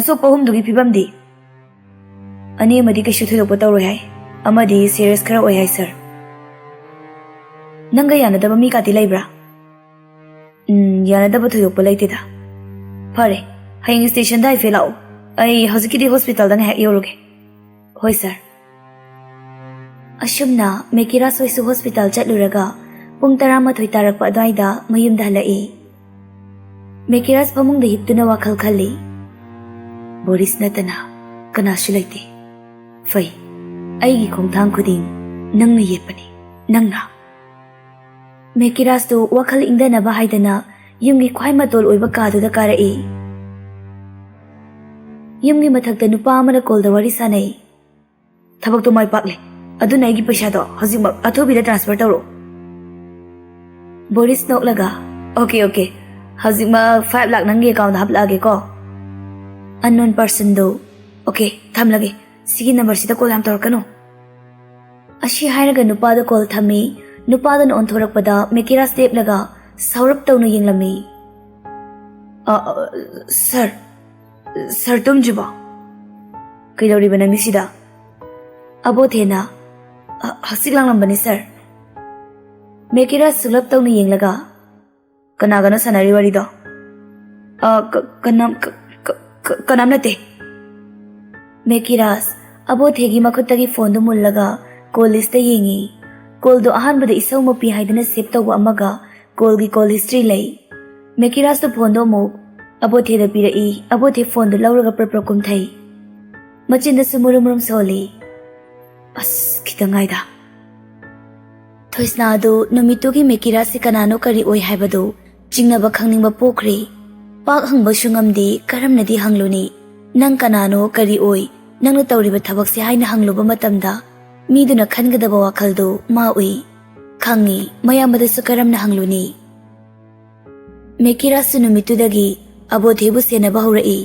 ꯑꯁꯣꯛꯄ ꯑꯍꯨꯝꯗꯨꯒꯤ ꯐꯤꯕꯝꯗꯤ?" "ꯑꯅꯤ ꯑꯃꯗꯤ ꯀꯩꯁꯨ ꯊꯣꯏꯗꯣꯛꯄ ꯇꯧꯔꯣꯏ ꯍꯥꯏ, ꯑꯃꯗꯤ ꯁꯤꯔꯤꯌꯁ ꯈꯔ ꯑꯣꯏ ꯍꯥꯏ, ꯁꯥꯔ꯫" "ꯅꯪꯒ ꯌꯥꯅꯗꯕ ꯃꯤ ꯀꯥꯇꯤ ꯂꯩꯕ꯭ꯔꯥ?" "ꯎꯝ, ꯌꯥꯅꯗꯕ ꯊꯣꯏꯗꯣꯛꯄ ꯂꯩꯇꯦꯗ꯫" "ꯐꯔꯦ, ꯍꯌꯦꯡ ꯁ꯭ꯇꯦꯁꯟꯗ ꯍꯥꯏꯐꯦꯠ ꯂꯥꯛꯑꯣ꯫ ꯑꯩ ꯍꯧꯖꯤꯛꯀꯤꯗꯤ ꯍꯣꯁꯄꯤꯇꯥꯜꯗ ꯉꯥꯏꯍꯥꯛ ꯌꯧꯔꯨꯒꯦ꯫" "ꯍꯣꯏ, ꯁꯥꯔ꯫" ꯑꯁꯨꯝꯅ ꯃꯦꯀꯤꯔꯥꯁ ꯍꯣꯏꯁꯨ ꯍꯣꯁꯄꯤꯇꯥꯜ ꯆꯠꯂꯨꯔꯒ ꯄꯨꯡ ꯇꯔꯥꯃꯥꯊꯣꯏ ꯇꯥꯔꯛꯄ ꯑꯗꯨꯋꯥꯏꯗ ꯃꯌꯨꯝꯗ ꯍꯜꯂꯛꯏ꯫ ꯃꯦꯀꯤꯔꯥꯁ ꯐꯃꯨꯡꯗ ꯍꯤꯞꯇꯨꯅ ꯋꯥꯈꯜ ꯈꯜꯂꯤ꯫ "ꯕꯣꯔꯤꯁ ꯅꯠꯇꯅ ꯀꯅꯥꯁꯨ ꯂꯩꯇꯦ꯫ ꯐꯩ, ꯑꯩꯒꯤ ꯈꯣꯡꯊꯥꯡ ꯈꯨꯗꯤꯡ ꯅꯪꯅ ꯌꯦꯠꯄꯅꯤ, ꯅꯪꯅ꯫" ꯃꯦꯀꯤꯔꯥꯁꯇꯨ ꯋꯥꯈꯜ ꯏꯪꯊꯅꯕ ꯍꯥꯏꯗꯅ ꯌꯨꯝꯒꯤ ꯈ꯭ꯋꯥꯏ ꯃꯇꯣꯜ ꯑꯣꯏꯕ ꯀꯥꯗꯨꯗ ꯀꯥꯔꯛꯏ꯫ ꯌꯨꯝꯒꯤ ꯃꯊꯛꯇ ꯅꯨꯄꯥ ꯑꯃꯅ ꯀꯣꯜꯗ ꯋꯥꯔꯤ ꯁꯥꯟꯅꯩ꯫ "ꯊꯕꯛꯇꯣ ꯃꯥꯏ ꯄꯥꯛꯂꯦ꯫ ꯑꯗꯨꯅ ꯑꯩꯒꯤ ꯄꯩꯁꯥꯗꯣ ꯍꯧꯖꯤꯛꯃꯛ ꯑꯊꯨꯕꯤꯗ ꯇ꯭ꯔꯥꯟꯁꯐꯔ ꯇꯧꯔꯣ꯫" ꯕꯣꯔꯤꯁ ꯅꯣꯛꯂꯒ, "ꯑꯣꯀꯦ, ꯑꯣꯀꯦ꯫ ꯍꯧꯖꯤꯛꯃꯛ ꯐꯥꯏꯚ ꯂꯥꯛ ꯅꯪꯒꯤ ꯑꯦꯀꯥꯎꯟꯗ ꯍꯥꯞꯂꯛꯑꯒꯦꯀꯣ꯫" ꯑꯟꯅꯣꯟ ꯄꯔꯁꯟꯗꯨ, "ꯑꯣꯀꯦ, ꯊꯝꯂꯒꯦ꯫ ꯁꯤꯒꯤ ꯅꯝꯕꯔꯁꯤꯗ ꯀꯣꯜ ꯌꯥꯝ ꯇꯧꯔꯛꯀꯅꯨ꯫" ꯑꯁꯤ ꯍꯥꯏꯔꯒ ꯅꯨꯄꯥꯗ ꯀꯣꯜ ꯊꯝꯃꯤ꯫ ꯅꯨꯄꯥꯗꯨꯅ ꯑꯣꯟꯊꯣꯔꯛꯄꯗ ꯃꯦꯀꯤꯔꯥꯁ ꯂꯦꯞꯂꯒ ꯁꯥꯎꯔꯞ ꯇꯧꯅ ꯌꯦꯡꯂꯝꯃꯤ꯫ "ꯑ, ꯑ, ꯁꯥꯔ, ꯁꯥꯔ ꯇꯨꯝꯗ꯭ꯔꯤꯕꯣ? ꯀꯩꯗꯧꯔꯤꯕ ꯅꯪꯗꯤ ꯁꯤꯗ?" ꯑꯕꯣꯊꯦꯅ, "ꯑ, ꯍꯛꯆꯤꯛ ꯂꯥꯡꯂꯝꯕꯅꯤ, ꯁꯥꯔ꯫" ꯃꯦꯀꯤꯔꯥꯁ ꯁꯨꯂꯞ ꯇꯧꯅ ꯌꯦꯡꯂꯒ, "ꯀꯅꯥꯒꯅꯣ ꯁꯥꯟꯅꯔꯤ ꯋꯥꯔꯤꯗꯣ?" "ꯑ, ꯀ-, ꯀꯅꯥꯝ-, ꯀ-, ꯀ-, ꯀ-, ꯀꯅꯥꯝ ꯅꯠꯇꯦ꯫" ꯃꯦꯀꯤꯔꯥꯁ ꯑꯕꯣꯊꯦꯒꯤ ꯃꯈꯨꯠꯇꯒꯤ ꯐꯣꯟꯗꯨ ꯃꯨꯜꯂꯒ ꯀꯣꯜ ꯂꯤꯁꯇ ꯌꯦꯡꯉꯤ꯫ ꯀꯣꯜꯗꯨ ꯑꯍꯥꯟꯕꯗ ꯏꯁꯧ ꯃꯄꯤ ꯍꯥꯏꯗꯨꯅ ꯁꯦꯚ ꯇꯧꯕ ꯑꯃꯒ ꯀꯣꯜꯒꯤ ꯀꯣꯜ ꯍꯤꯁꯇ꯭ꯔꯤ ꯂꯩ꯫ ꯃꯦꯀꯤꯔꯥꯁꯇꯨ ꯐꯣꯟꯗꯨ ꯑꯃꯨꯛ ꯑꯕꯣꯊꯦꯗ ꯄꯤꯔꯛꯏ꯫ ꯑꯕꯣꯊꯦ ꯐꯣꯟꯗꯨ ꯂꯧꯔꯒ ꯄ꯭ꯔꯞ ꯄ꯭ꯔꯞ ꯀꯨꯝꯊꯩ꯫ ꯃꯆꯤꯟꯗꯁꯨ ꯃꯨꯔꯨꯝ ꯃꯨꯔꯨꯝ ꯁꯣꯜꯂꯤ꯫ ꯑꯁ, ꯈꯤꯇꯪ ꯉꯥꯏꯗ꯫ ꯊꯣꯏꯁꯅꯥ ꯑꯗꯨ ꯅꯨꯃꯤꯠꯇꯨꯒꯤ ꯃꯦꯀꯤꯔꯥꯁꯁꯤ ꯀꯅꯥꯅꯣ, ꯀꯔꯤ ꯑꯣꯏ ꯍꯥꯏꯕꯗꯨ ꯆꯤꯡꯅꯕ ꯈꯪꯅꯤꯡꯕ ꯄꯣꯛꯈ꯭ꯔꯦ꯫ ꯄꯥꯛ ꯍꯪꯕꯁꯨ ꯉꯝꯗꯦ, ꯀꯔꯝꯅꯗꯤ ꯍꯪꯂꯨꯅꯤ? "ꯅꯪ ꯀꯅꯥꯅꯣ, ꯀꯔꯤ ꯑꯣꯏ, ꯅꯪꯅ ꯇꯧꯔꯤꯕ ꯊꯕꯛꯁꯦ?" ꯍꯥꯏꯅ ꯍꯪꯂꯨꯕ ꯃꯇꯝꯗ ꯃꯤꯗꯨꯅ ꯈꯟꯒꯗꯕ ꯋꯥꯈꯜꯗꯨ ꯃꯥ ꯎꯏ꯫ ꯈꯪꯉꯤ, ꯃꯌꯥꯝꯕꯗꯁꯨ ꯀꯔꯝꯅ ꯍꯪꯂꯨꯅꯤ? ꯃꯦꯀꯤꯔꯥꯁꯁꯨ ꯅꯨꯃꯤꯠꯇꯨꯗꯒꯤ ꯑꯕꯣꯙꯦꯕꯨ ꯁꯦꯟꯅꯕ ꯍꯧꯔꯛꯏ꯫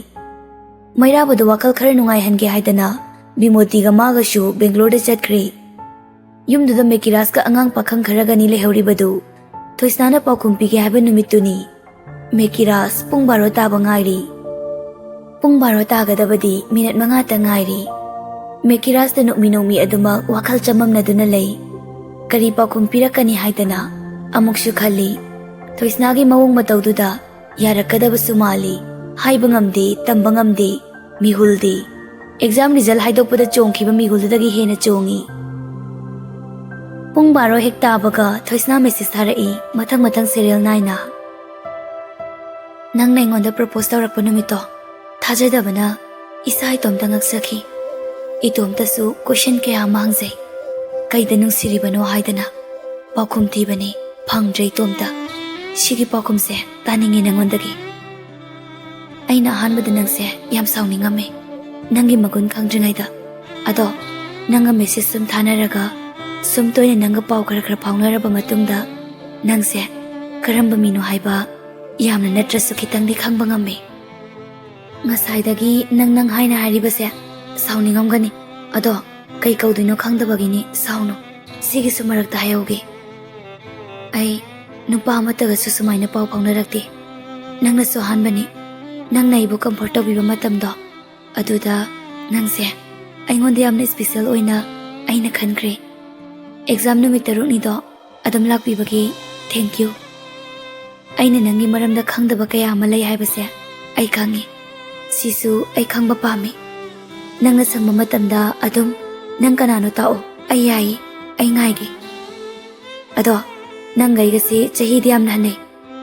ꯃꯩꯔꯥꯕꯗꯨ ꯋꯥꯈꯜ ꯈꯔ ꯅꯨꯡꯉꯥꯏꯍꯟꯒꯦ ꯍꯥꯏꯗꯅ ꯕꯤꯃꯣꯇꯤꯒ ꯃꯥꯒꯁꯨ ꯕꯦꯡꯒ꯭ꯂꯣꯔꯗ ꯆꯠꯈ꯭ꯔꯦ꯫ ꯌꯨꯝꯗꯨꯗ ꯃꯦꯀꯤꯔꯥꯁꯀ ꯑꯉꯥꯡ ꯄꯥꯈꯪ ꯈꯔꯒꯅꯤ ꯂꯩꯍꯧꯔꯤꯕꯗꯨ꯫ ꯊꯣꯏꯁꯅꯥꯅ ꯄꯥꯎꯈꯨꯝ ꯄꯤꯒꯦ ꯍꯥꯏꯕ ꯅꯨꯃꯤꯠꯇꯨꯅꯤ꯫ ꯃꯦꯀꯤꯔꯥꯁ, ꯄꯨꯡ ꯕꯥꯔꯣ ꯇꯥꯕ ꯉꯥꯏꯔꯤ꯫ ꯄꯨꯡ ꯕꯥꯔꯣ ꯇꯥꯒꯗꯕꯗꯤ ꯃꯤꯅꯠ ꯃꯉꯥꯇ ꯉꯥꯏꯔꯤ꯫ ꯃꯦꯀꯤꯔꯥꯁꯇ ꯅꯣꯛꯃꯤ ꯅꯣꯛꯃꯤ ꯑꯗꯨꯃꯛ ꯋꯥꯈꯜ ꯆꯃꯝꯅꯗꯨꯅ ꯂꯩ꯫ ꯀꯔꯤ ꯄꯥꯎꯈꯨꯝ ꯄꯤꯔꯛꯀꯅꯤ ꯍꯥꯏꯗꯅ ꯑꯃꯨꯛꯁꯨ ꯈꯜꯂꯤ꯫ ꯊꯣꯏꯁꯅꯥꯒꯤ ꯃꯑꯣꯡ ꯃꯇꯧꯗꯨꯗ ꯌꯥꯔꯛꯀꯗꯕꯁꯨ ꯃꯥꯜꯂꯤ꯫ ꯍꯥꯏꯕ ꯉꯝꯗꯦ, ꯇꯝꯕ ꯉꯝꯗꯦ꯫ ꯃꯤꯍꯨꯜꯗꯤ ꯑꯦꯛꯖꯥꯝ ꯔꯤꯖꯜ ꯍꯥꯏꯗꯣꯛꯄꯗ ꯆꯣꯡꯈꯤꯕ ꯃꯤꯍꯨꯜꯗꯨꯗꯒꯤ ꯍꯦꯟꯅ ꯆꯣꯡꯉꯤ꯫ ꯄꯨꯡ ꯕꯥꯔꯣ ꯍꯦꯛ ꯇꯥꯕꯒ ꯊꯣꯏꯁꯅꯥ ꯃꯦꯁꯦꯖ ꯊꯥꯔꯛꯏ, ꯃꯊꯪ ꯃꯊꯪ ꯁꯦꯔꯤꯌꯦꯜ ꯅꯥꯏꯅ꯫ "ꯅꯪꯅ ꯑꯩꯉꯣꯟꯗ ꯄ꯭ꯔꯄꯣꯁ ꯇꯧꯔꯛꯄ ꯅꯨꯃꯤꯠꯇꯣ ꯊꯥꯖꯗꯕꯅ ꯏꯁꯥ ꯏꯇꯣꯝꯇ ꯉꯛꯆꯈꯤ꯫ ꯏꯇꯣꯝꯇꯁꯨ ꯀꯣꯏꯁꯟ ꯀꯌꯥ ꯑꯃ ꯍꯪꯖꯩ꯫ ꯀꯩꯗ ꯅꯨꯡꯁꯤꯔꯤꯕꯅꯣ ꯍꯥꯏꯗꯅ ꯄꯥꯎꯈꯨꯝ ꯊꯤꯕꯅꯤ, ꯐꯪꯗ꯭ꯔꯦ ꯏꯇꯣꯝꯇ꯫ ꯁꯤꯒꯤ ꯄꯥꯎꯈꯨꯝꯁꯦ ꯇꯥꯅꯤꯡꯉꯤ ꯅꯉꯣꯟꯗꯒꯤ꯫ ꯑꯩꯅ ꯑꯍꯥꯟꯕꯗ ꯅꯪꯁꯦ ꯌꯥꯝ ꯁꯥꯎꯅꯤꯡꯉꯝꯃꯦ, ꯅꯪꯒꯤ ꯃꯒꯨꯟ ꯈꯪꯗ꯭ꯔꯤꯉꯩꯗ꯫ ꯑꯗꯣ ꯅꯪꯒ ꯃꯦꯁꯦꯖ ꯁꯨꯝ ꯊꯥꯅꯔꯒ, ꯁꯨꯝ ꯇꯣꯏꯅ ꯅꯪꯒ ꯄꯥꯎ ꯈꯔ ꯈꯔ ꯐꯥꯎꯅꯔꯕ ꯃꯇꯨꯡꯗ ꯅꯪꯁꯦ ꯀꯔꯝꯕ ꯃꯤꯅꯣ ꯍꯥꯏꯕ ꯌꯥꯝꯅ ꯅꯠꯇ꯭ꯔꯁꯨ ꯈꯤꯇꯪꯗꯤ ꯈꯪꯕ ꯉꯝꯃꯦ꯫ ꯉꯁꯥꯏꯗꯒꯤ ꯅꯪ ꯅꯪ ꯍꯥꯏꯅ ꯍꯥꯏꯔꯤꯕꯁꯦ ꯁꯥꯎꯅꯤꯡꯉꯝꯒꯅꯤ꯫ ꯑꯗꯣ ꯀꯩ ꯀꯧꯗꯣꯏꯅꯣ ꯈꯪꯗꯕꯒꯤꯅꯤ, ꯁꯥꯎꯅꯨ꯫ ꯁꯤꯒꯤꯁꯨ ꯃꯔꯛꯇ ꯍꯥꯏꯍꯧꯒꯦ꯫ ꯑꯩ ꯅꯨꯄꯥ ꯑꯃꯠꯇꯒꯁꯨ ꯁꯨꯃꯥꯏꯅ ꯄꯥꯎ ꯐꯥꯎꯅꯔꯛꯇꯦ꯫ ꯅꯪꯅꯁꯨ ꯑꯍꯥꯟꯕꯅꯤ꯫ ꯅꯪꯅ ꯑꯩꯕꯨ ꯀꯝꯐꯣꯔꯠ ꯇꯧꯕꯤꯕ ꯃꯇꯝꯗꯣ, ꯑꯗꯨꯗ ꯅꯪꯁꯦ ꯑꯩꯉꯣꯟꯗ ꯌꯥꯝꯅ ꯏꯁꯄꯤꯁꯦꯜ ꯑꯣꯏꯅ ꯑꯩꯅ ꯈꯟꯈ꯭ꯔꯦ꯫ ꯑꯦꯛꯖꯥꯝ ꯅꯨꯃꯤꯠ ꯇꯔꯨꯛꯅꯤꯗꯣ ꯑꯗꯨꯝ ꯂꯥꯛꯄꯤꯕꯒꯤ thank you꯫ ꯑꯩꯅ ꯅꯪꯒꯤ ꯃꯔꯝꯗ ꯈꯪꯗꯕ ꯀꯌꯥ ꯑꯃ ꯂꯩ ꯍꯥꯏꯕꯁꯦ ꯑꯩ ꯈꯪꯉꯤ꯫ ꯁꯤꯁꯨ ꯑꯩ ꯈꯪꯕ ꯄꯥꯝꯃꯤ꯫ ꯅꯪꯅ ꯁꯪꯕ ꯃꯇꯝꯗ ꯑꯗꯨꯝ ꯅꯪ ꯀꯅꯥꯅꯣ ꯇꯥꯛꯑꯣ꯫ ꯑꯩ ꯌꯥꯏ, ꯑꯩ ꯉꯥꯏꯒꯦ꯫ ꯑꯗꯣ ꯅꯪꯒ ꯑꯩꯒꯁꯦ ꯆꯍꯤꯗꯤ ꯌꯥꯝꯅ ꯍꯟꯅꯩ꯫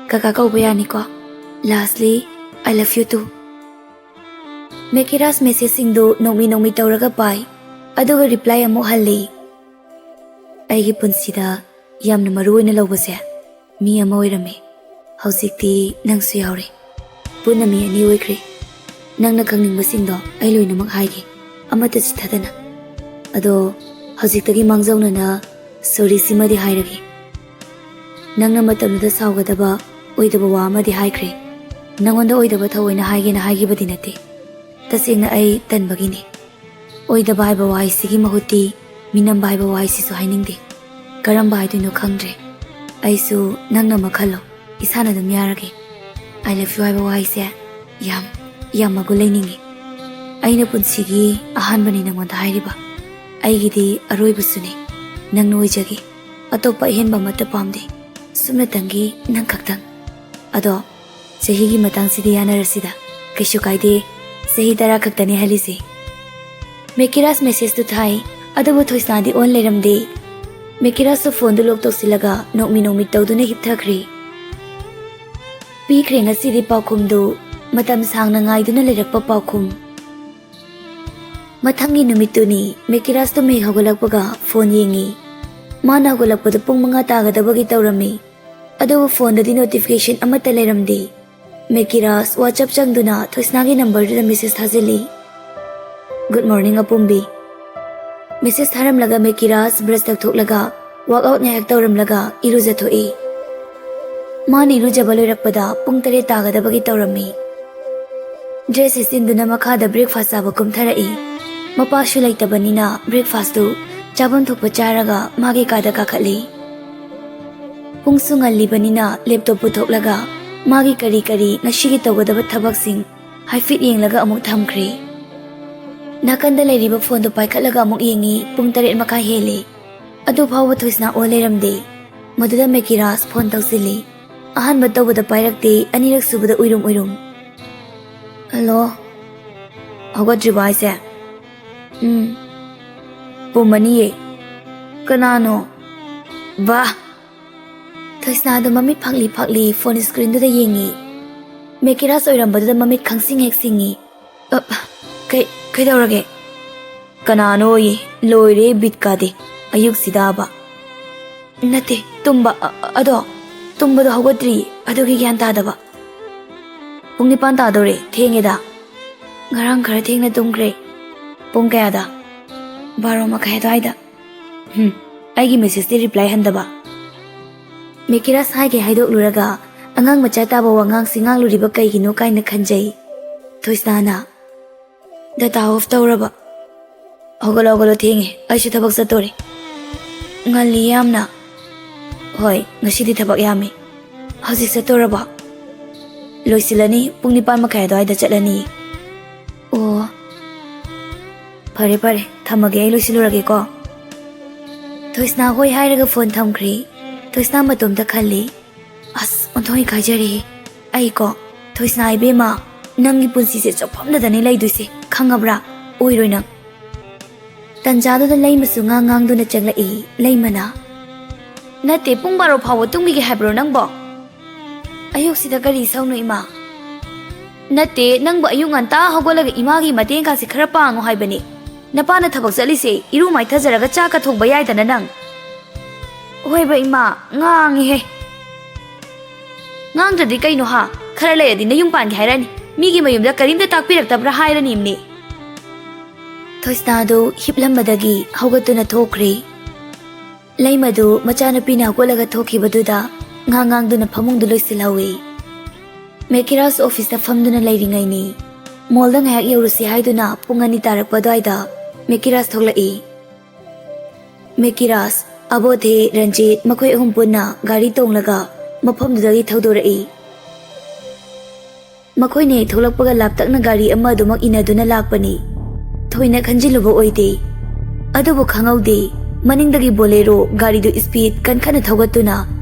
ꯀꯀꯥ ꯀꯧꯕ ꯌꯥꯅꯤꯀꯣ? Lastly, I love you too꯫ ꯃꯦꯀꯤꯔꯥꯁ ꯃꯦꯁꯦꯖꯁꯤꯡꯗꯨ ꯅꯣꯡꯃꯤ ꯅꯣꯡꯃꯤ ꯇꯧꯔꯒ ꯄꯥꯏ꯫ ꯑꯗꯨꯒ ꯔꯤꯄ꯭ꯂꯥꯏ ꯑꯃꯨꯛ ꯍꯜꯂꯤ꯫ ꯑꯩꯒꯤ ꯄꯨꯟꯁꯤꯗ ꯌꯥꯝꯅ ꯃꯔꯨ ꯑꯣꯏꯅ ꯂꯧꯕꯁꯦ ꯃꯤ ꯑꯃ ꯑꯣꯏꯔꯝꯃꯤ꯫ ꯍꯧꯖꯤꯛꯇꯤ ꯅꯪꯁꯨ ꯌꯥꯎꯔꯦ꯫ ꯄꯨꯟꯅ ꯃꯤ ꯑꯅꯤ ꯑꯣꯏꯈ꯭ꯔꯦ꯫ ꯅꯪꯅ ꯈꯪꯅꯤꯡꯕꯁꯤꯡꯗꯣ ꯑꯩ ꯂꯣꯏꯅꯃꯛ ꯍꯥꯏꯒꯦ, ꯑꯃꯠꯇ ꯆꯤꯠꯊꯗꯅ꯫ ꯑꯗꯣ ꯍꯧꯖꯤꯛꯇꯒꯤ ꯃꯥꯡꯖꯧꯅꯅ ꯁꯣꯔꯤ ꯁꯤꯃꯗꯤ ꯍꯥꯏꯔꯒꯦ꯫ ꯅꯪꯅ ꯃꯇꯝꯗꯨꯗ ꯁꯥꯎꯒꯗꯕ ꯑꯣꯏꯗꯕ ꯋꯥ ꯑꯃꯗꯤ ꯍꯥꯏꯈ꯭ꯔꯦ꯫ ꯅꯪꯉꯣꯟꯗ ꯑꯣꯏꯗꯕ ꯊꯑꯣꯏꯅ ꯍꯥꯏꯒꯦꯅ ꯍꯥꯏꯈꯤꯕꯗꯤ ꯅꯠꯇꯦ꯫ ꯇꯁꯦꯡꯅ ꯑꯩ ꯇꯟꯕꯒꯤꯅꯤ꯫ ꯑꯣꯏꯗꯕ ꯍꯥꯏꯕ ꯋꯥꯍꯩꯁꯤꯒꯤ ꯃꯍꯨꯠꯇꯤ ꯃꯤꯅꯝꯕ ꯍꯥꯏꯕ ꯋꯥꯍꯩꯁꯤꯁꯨ ꯍꯥꯏꯅꯤꯡꯗꯦ꯫ ꯀꯔꯝꯕ ꯍꯥꯏꯗꯣꯏꯅꯣ ꯈꯪꯗ꯭ꯔꯦ꯫ ꯑꯩꯁꯨ ꯅꯪꯅ ꯑꯃ ꯈꯜꯂꯣ, ꯏꯁꯥꯅ ꯑꯗꯨꯝ ꯌꯥꯔꯒꯦ꯫ "I love you" ꯍꯥꯏꯕ ꯋꯥꯍꯩꯁꯦ ꯌꯥꯝ, ꯌꯥꯝ ꯃꯒꯨꯟ ꯂꯩꯅꯤꯡꯉꯤ꯫ ꯑꯩꯅ ꯄꯨꯟꯁꯤꯒꯤ ꯑꯍꯥꯟꯕꯅꯤ ꯅꯪꯉꯣꯟꯗ ꯍꯥꯏꯔꯤꯕ꯫ ꯑꯩꯒꯤꯗꯤ ꯑꯔꯣꯏꯕꯁꯨꯅꯤ꯫ ꯅꯪꯅ ꯑꯣꯏꯖꯒꯦ꯫ ꯑꯇꯣꯞꯄ ꯑꯍꯦꯟꯕ ꯑꯃꯠꯇ ꯄꯥꯝꯗꯦ꯫ ꯁꯨꯞꯅꯇꯪꯒꯤ ꯅꯪ ꯈꯛꯇꯪ꯫ ꯑꯗꯣ ꯆꯍꯤꯒꯤ ꯃꯇꯥꯡꯁꯤꯗꯤ ꯌꯥꯅꯔꯁꯤꯗ꯫ ꯀꯩꯁꯨ ꯀꯥꯏꯗꯦ, ꯆꯍꯤ ꯇꯔꯥ ꯈꯛꯇꯅꯦ ꯍꯜꯂꯤꯁꯦ꯫ ꯃꯦꯀꯤꯔꯥꯖ ꯃꯦꯁꯦꯖꯇꯨ ꯊꯥꯏ, ꯑꯗꯨꯕꯨ ꯊꯣꯏꯁꯅꯥꯗꯤ ꯑꯣꯟ ꯂꯩꯔꯝꯗꯦ꯫ ꯃꯦꯀꯤꯔꯥꯖꯁꯨ ꯐꯣꯟꯗꯨ ꯂꯣꯛ ꯇꯧꯁꯤꯜꯂꯒ ꯅꯣꯛꯃꯤ ꯅꯣꯛꯃꯤ ꯇꯧꯗꯨꯅ ꯍꯤꯞꯊꯈ꯭ꯔꯦ꯫ ꯄꯤꯈ꯭ꯔꯦ ꯉꯁꯤꯗꯤ ꯄꯥꯎꯈꯨꯝꯗꯨ, ꯃꯇꯝ ꯁꯥꯡꯅ ꯉꯥꯏꯗꯨꯅ ꯂꯩꯔꯛꯄ ꯄꯥꯎꯈꯨꯝ꯫ ꯃꯊꯪꯒꯤ ꯅꯨꯃꯤꯠꯇꯨꯅꯤ ꯃꯦꯀꯤꯔꯥꯖ ꯇꯨꯝ ꯍꯦꯛ ꯍꯧꯒꯠꯂꯛꯄꯒ ꯐꯣꯟ ꯌꯦꯡꯉꯤ꯫ ꯃꯥꯅ ꯍꯧꯒꯠꯂꯛꯄꯗ ꯄꯨꯡ ꯃꯉꯥ ꯇꯥꯒꯗꯕꯒꯤ ꯇꯧꯔꯝꯃꯤ꯫ ꯑꯗꯨꯕꯨ ꯐꯣꯟꯗꯗꯤ ꯅꯣꯇꯤꯐꯤꯀꯦꯁꯟ ꯑꯃꯠꯇ ꯂꯩꯔꯝꯗꯦ꯫ ꯃꯦꯀꯤꯔꯥꯖ WhatsApp ꯆꯪꯗꯨꯅ ꯊꯣꯏꯁꯅꯥꯒꯤ ꯅꯝꯕꯔꯗꯨꯗ ꯃꯦꯁꯦꯖ ꯊꯥꯖꯤꯜꯂꯤ꯫ "Good morning ꯑꯄꯨꯝꯕꯤ꯫ ꯃꯦꯁꯦꯖ ꯊꯥꯔꯝꯂꯒ ꯃꯦꯀꯤꯔꯥꯖ ꯕ꯭ꯔꯁ ꯇꯧꯊꯣꯛꯂꯒ ꯋꯥꯛ ꯑꯥꯎꯠ ꯉꯥꯏꯍꯥꯛ ꯇꯧꯔꯝꯂꯒ ꯏꯔꯨꯖꯊꯣꯛꯏ꯫ ꯃꯥꯅ ꯏꯔꯨꯖꯕ ꯂꯣꯏꯔꯛꯄꯗ ꯄꯨꯡ ꯇꯔꯦꯠ ꯇꯥꯒꯗꯕꯒꯤ ꯇꯧꯔꯝꯃꯤ꯫ ꯗ꯭ꯔꯦꯁ ꯁꯦꯠꯆꯤꯟꯗꯨꯅ ꯃꯈꯥꯗ ꯕ꯭ꯔꯦꯛꯐꯥꯁ ꯆꯥꯕ ꯀꯨꯝꯊꯔꯛꯏ꯫ ꯃꯄꯥꯁꯨ ꯂꯩꯇꯕꯅꯤꯅ ꯕ꯭ꯔꯦꯛꯐꯥꯁꯇꯨ ꯆꯥꯐꯝ ꯊꯣꯛꯄ ꯆꯥꯔꯒ ꯃꯥꯒꯤ ꯀꯥꯗ ꯀꯥꯈꯠꯂꯤ꯫ ꯄꯨꯡꯁꯨ ꯉꯜꯂꯤꯕꯅꯤꯅ ꯂꯦꯞꯇꯣꯞ ꯄꯨꯊꯣꯛꯂꯒ ꯃꯥꯒꯤ ꯀꯔꯤ ꯀꯔꯤ ꯉꯁꯤꯒꯤ ꯇꯧꯒꯗꯕ ꯊꯕꯛꯁꯤꯡ ꯍꯥꯏꯐꯦꯠ ꯌꯦꯡꯂꯒ ꯑꯃꯨꯛ ꯊꯝꯈ꯭ꯔꯦ꯫ ꯅꯥꯀꯟꯗ ꯂꯩꯔꯤꯕ ꯐꯣꯟꯗꯨ ꯄꯥꯏꯈꯠꯂꯒ ꯑꯃꯨꯛ ꯌꯦꯡꯉꯤ, ꯄꯨꯡ ꯇꯔꯦꯠ ꯃꯈꯥꯏ ꯍꯦꯜꯂꯦ꯫ ꯑꯗꯨ ꯐꯥꯎꯕ ꯊꯣꯏꯁꯅꯥ ꯑꯣꯟ ꯂꯩꯔꯝꯗꯦ꯫ ꯃꯗꯨꯗ ꯃꯦꯀꯤꯔꯥꯖ ꯐꯣꯟ ꯇꯧꯁꯤꯜꯂꯤ꯫ ꯑꯍꯥꯟꯕ ꯇꯧꯕꯗ ꯄꯥꯏꯔꯛꯇꯦ, ꯑꯅꯤꯔꯛ ꯁꯨꯕꯗ ꯎꯏꯔꯨꯝ ꯎꯏꯔꯨꯝ꯫ "ꯍꯜꯂꯣ, ꯍꯧꯒꯠꯇ꯭ꯔꯤꯕꯣ ꯍꯥꯏꯁꯦ?" "ꯎꯝ, ꯄꯨꯝꯃꯅꯤꯌꯦ꯫ ꯀꯅꯥꯅꯣ?" "ꯕꯥ!" ꯊꯣꯏꯁꯅꯥꯗꯣ ꯃꯃꯤꯠ ꯐꯥꯛꯂꯤ ꯐꯥꯛꯂꯤ ꯐꯣꯟ ꯁ꯭ꯀ꯭ꯔꯤꯟꯗꯨꯗ ꯌꯦꯡꯉꯤ꯫ ꯃꯦꯀꯤꯔꯥꯖ ꯑꯣꯏꯔꯝꯕꯗꯨꯗ ꯃꯃꯤꯠ ꯈꯪꯁꯤꯡ ꯍꯦꯛ ꯁꯤꯡꯉꯤ꯫ "ꯑ, ꯀꯩ, ꯀꯩꯗꯧꯔꯒꯦ?" ꯀꯅꯥꯅꯣꯌꯦ? ꯂꯣꯏꯔꯦ, ꯕꯤꯠꯀꯥꯗꯤ꯫ ꯑꯌꯨꯛꯁꯤꯗꯕ꯫ ꯅꯠꯇꯦ, ꯇꯨꯝꯕ, ꯑ-, ꯑꯗꯣ, ꯇꯨꯝꯕꯗꯣ ꯍꯧꯒꯠꯇ꯭ꯔꯤ, ꯑꯗꯨꯒꯤ ꯒ꯭ꯌꯥꯟ ꯇꯥꯗꯕ꯫ ꯄꯨꯡ ꯅꯤꯄꯥꯟ ꯇꯥꯗꯧꯔꯦ, ꯊꯦꯡꯉꯦꯗ꯫ ꯉꯔꯥꯡ ꯈꯔ ꯊꯦꯡꯅ ꯇꯨꯝꯈ꯭ꯔꯦ꯫ ꯄꯨꯡ ꯀꯌꯥꯗ? ꯕꯥꯔꯣ ꯃꯈꯥꯏ ꯑꯗꯨꯋꯥꯏꯗ꯫ ꯍꯨꯝ, ꯑꯩꯒꯤ ꯃꯦꯁꯦꯖꯇꯤ ꯔꯤꯄ꯭ꯂꯥꯏ ꯍꯟꯗꯕ꯫ ꯃꯦꯀꯤꯔꯥꯁ ꯍꯥꯏꯒꯦ ꯍꯥꯏꯗꯣꯛꯂꯨꯔꯒ ꯑꯉꯥꯡ ꯃꯆꯥ ꯇꯥꯕ ꯋꯥꯉꯥꯡꯁꯤ ꯉꯥꯡꯂꯨꯔꯤꯕ ꯀꯩꯒꯤꯅꯣ ꯀꯥꯏꯅ ꯈꯟꯖꯩ ꯊꯣꯏꯁꯅꯥꯅ꯫ ꯗꯇꯥ ꯑꯣꯐ ꯇꯧꯔꯕ? ꯍꯧꯒꯠꯂꯣ, ꯍꯧꯒꯠꯂꯣ, ꯊꯦꯡꯉꯦ, ꯑꯩꯁꯨ ꯊꯕꯛ ꯆꯠꯇꯣꯔꯦ꯫ ꯉꯜꯂꯤ ꯌꯥꯝꯅ꯫ ꯍꯣꯏ, ꯉꯁꯤꯗꯤ ꯊꯕꯛ ꯌꯥꯝꯃꯤ꯫ ꯍꯧꯖꯤꯛ ꯆꯠꯇꯣꯔꯕꯣ? ꯂꯣꯏꯁꯤꯜꯂꯅꯤ, ꯄꯨꯡ ꯅꯤꯄꯥꯟ ꯃꯈꯥꯏ ꯑꯗꯨꯋꯥꯏꯗ ꯆꯠꯂꯅꯤ꯫ ꯑꯣ, ꯐꯔꯦ ꯐꯔꯦ, ꯊꯝꯃꯒꯦ, ꯑꯩ ꯂꯣꯏꯁꯤꯜꯂꯨꯔꯒꯦꯀꯣ꯫ ꯊꯣꯏꯁꯅꯥ ꯍꯣꯏ ꯍꯥꯏꯔꯒ ꯐꯣꯟ ꯊꯝꯈ꯭ꯔꯦ꯫ ꯊꯣꯏꯁꯅꯥ ꯃꯇꯣꯝꯇ ꯈꯜꯂꯤ, "ꯑꯁ, ꯑꯣꯟꯊꯣꯛ ꯏꯀꯥꯏꯖꯔꯦꯍꯦ꯫ ꯑꯩꯀꯣ, ꯊꯣꯏꯁꯅꯥ ꯏꯕꯦꯝꯃ, ꯅꯪꯒꯤ ꯄꯨꯟꯁꯤꯁꯦ ꯆꯣꯞꯐꯝꯗꯗꯅꯤ ꯂꯩꯗꯣꯏꯁꯦ, ꯈꯪꯉꯕ꯭ꯔꯥ? ꯑꯣꯏꯔꯣꯏ ꯅꯪ꯫" ꯇꯟꯖꯥꯗꯨꯗ ꯂꯩꯃꯁꯨ ꯉꯥꯡ ꯉꯥꯡꯗꯨꯅ ꯆꯪꯂꯛꯏ꯫ ꯂꯩꯃꯅ, "ꯅꯠꯇꯦ, ꯄꯨꯡ ꯕꯥꯔꯣ ꯐꯥꯎꯕ ꯇꯨꯝꯈꯤꯒꯦ ꯍꯥꯏꯕ꯭ꯔꯣ ꯅꯪꯕꯣ? ꯑꯌꯨꯛꯁꯤꯗ ꯀꯔꯤ ꯏꯁꯧꯅꯣ ꯏꯃꯥ? ꯅꯠꯇꯦ, ꯅꯪꯕꯨ ꯑꯌꯨꯛ ꯉꯟꯇꯥ ꯍꯧꯒꯠꯂꯒ ꯏꯃꯥꯒꯤ ꯃꯇꯦꯡ ꯀꯥꯁꯦ ꯈꯔ ꯄꯥꯡꯉꯨ ꯍꯥꯏꯕꯅꯤ꯫ ꯅꯄꯥꯅ ꯊꯕꯛ ꯆꯠꯂꯤꯁꯦ, ꯏꯔꯨ ꯃꯥꯏꯊꯖꯔꯒ ꯆꯥꯛꯀ ꯊꯣꯡꯕ ꯌꯥꯏꯗꯅ ꯅꯪ꯫" "ꯍꯣꯏꯕ ꯏꯃꯥ, ꯉꯥꯡꯉꯤꯍꯦ꯫" "ꯉꯥꯡꯗ꯭ꯔꯗꯤ ꯀꯩꯅꯣ ꯍꯥ? ꯈꯔ ꯂꯩꯔꯗꯤ ꯅꯌꯨꯝ ꯄꯥꯟꯒꯦ ꯍꯥꯏꯔꯅꯤ꯫ ꯃꯤꯒꯤ ꯃꯌꯨꯝꯗ ꯀꯔꯤꯝꯇ ꯇꯥꯛꯄꯤꯔꯛꯇꯕ꯭ꯔꯥ ꯍꯥꯏꯔꯅꯤꯝꯅꯦ꯫" ꯊꯣꯏꯁꯅꯥꯗꯨ ꯍꯤꯞꯂꯝꯕꯗꯒꯤ ꯍꯧꯒꯠꯇꯨꯅ ꯊꯣꯛꯈ꯭ꯔꯦ꯫ ꯂꯩꯃꯗꯨ ꯃꯆꯥꯅꯨꯄꯤꯅ ꯍꯧꯒꯠꯂꯒ ꯊꯣꯛꯈꯤꯕꯗꯨꯗ ꯉꯥꯡ ꯉꯥꯡꯗꯨꯅ ꯐꯃꯨꯡꯗꯨ ꯂꯣꯏꯁꯤꯜꯍꯧꯏ꯫ ꯃꯦꯀꯤꯔꯥꯖ ꯑꯣꯐꯤꯁꯇ ꯐꯝꯗꯨꯅ ꯂꯩꯔꯤꯉꯩꯅꯤ꯫ ꯃꯣꯜꯗ ꯉꯥꯏꯍꯥꯛ ꯌꯧꯔꯨꯁꯤ ꯍꯥꯏꯗꯨꯅ ꯄꯨꯡ ꯑꯅꯤ ꯇꯥꯔꯛꯄ ꯑꯗꯨꯋꯥꯏꯗ ꯃꯦꯀꯤꯔꯥꯖ ꯊꯣꯛꯂꯛꯏ꯫ ꯃꯦꯀꯤꯔꯥꯖ, ꯑꯕꯣꯙꯦ, ꯔꯟꯖꯤꯠ ꯃꯈꯣꯏ ꯑꯍꯨꯝ ꯄꯨꯟꯅ ꯒꯥꯔꯤ ꯇꯣꯡꯂꯒ ꯃꯐꯝꯗꯨꯗꯒꯤ ꯊꯧꯗꯣꯔꯛꯏ꯫ ꯃꯈꯣꯏꯅ ꯍꯦꯛ ꯊꯣꯛꯂꯛꯄꯒ ꯂꯥꯞꯇꯛꯅ ꯒꯥꯔꯤ ꯑꯃ ꯑꯗꯨꯃꯛ ꯏꯟꯅꯗꯨꯅ ꯂꯥꯛꯄꯅꯤ꯫ ꯊꯣꯏꯅ ꯈꯟꯖꯤꯜꯂꯨꯕ ꯑꯣꯏꯗꯦ꯫ ꯑꯗꯨꯕꯨ ꯈꯪꯍꯧꯗꯦ, ꯃꯅꯤꯡꯗꯒꯤ ꯕꯣꯂꯦꯔꯣ ꯒꯥꯔꯤꯗꯨ ꯁ꯭ꯄꯤꯗ ꯀꯟꯈꯠꯅ ꯊꯧꯒꯠꯇꯨꯅ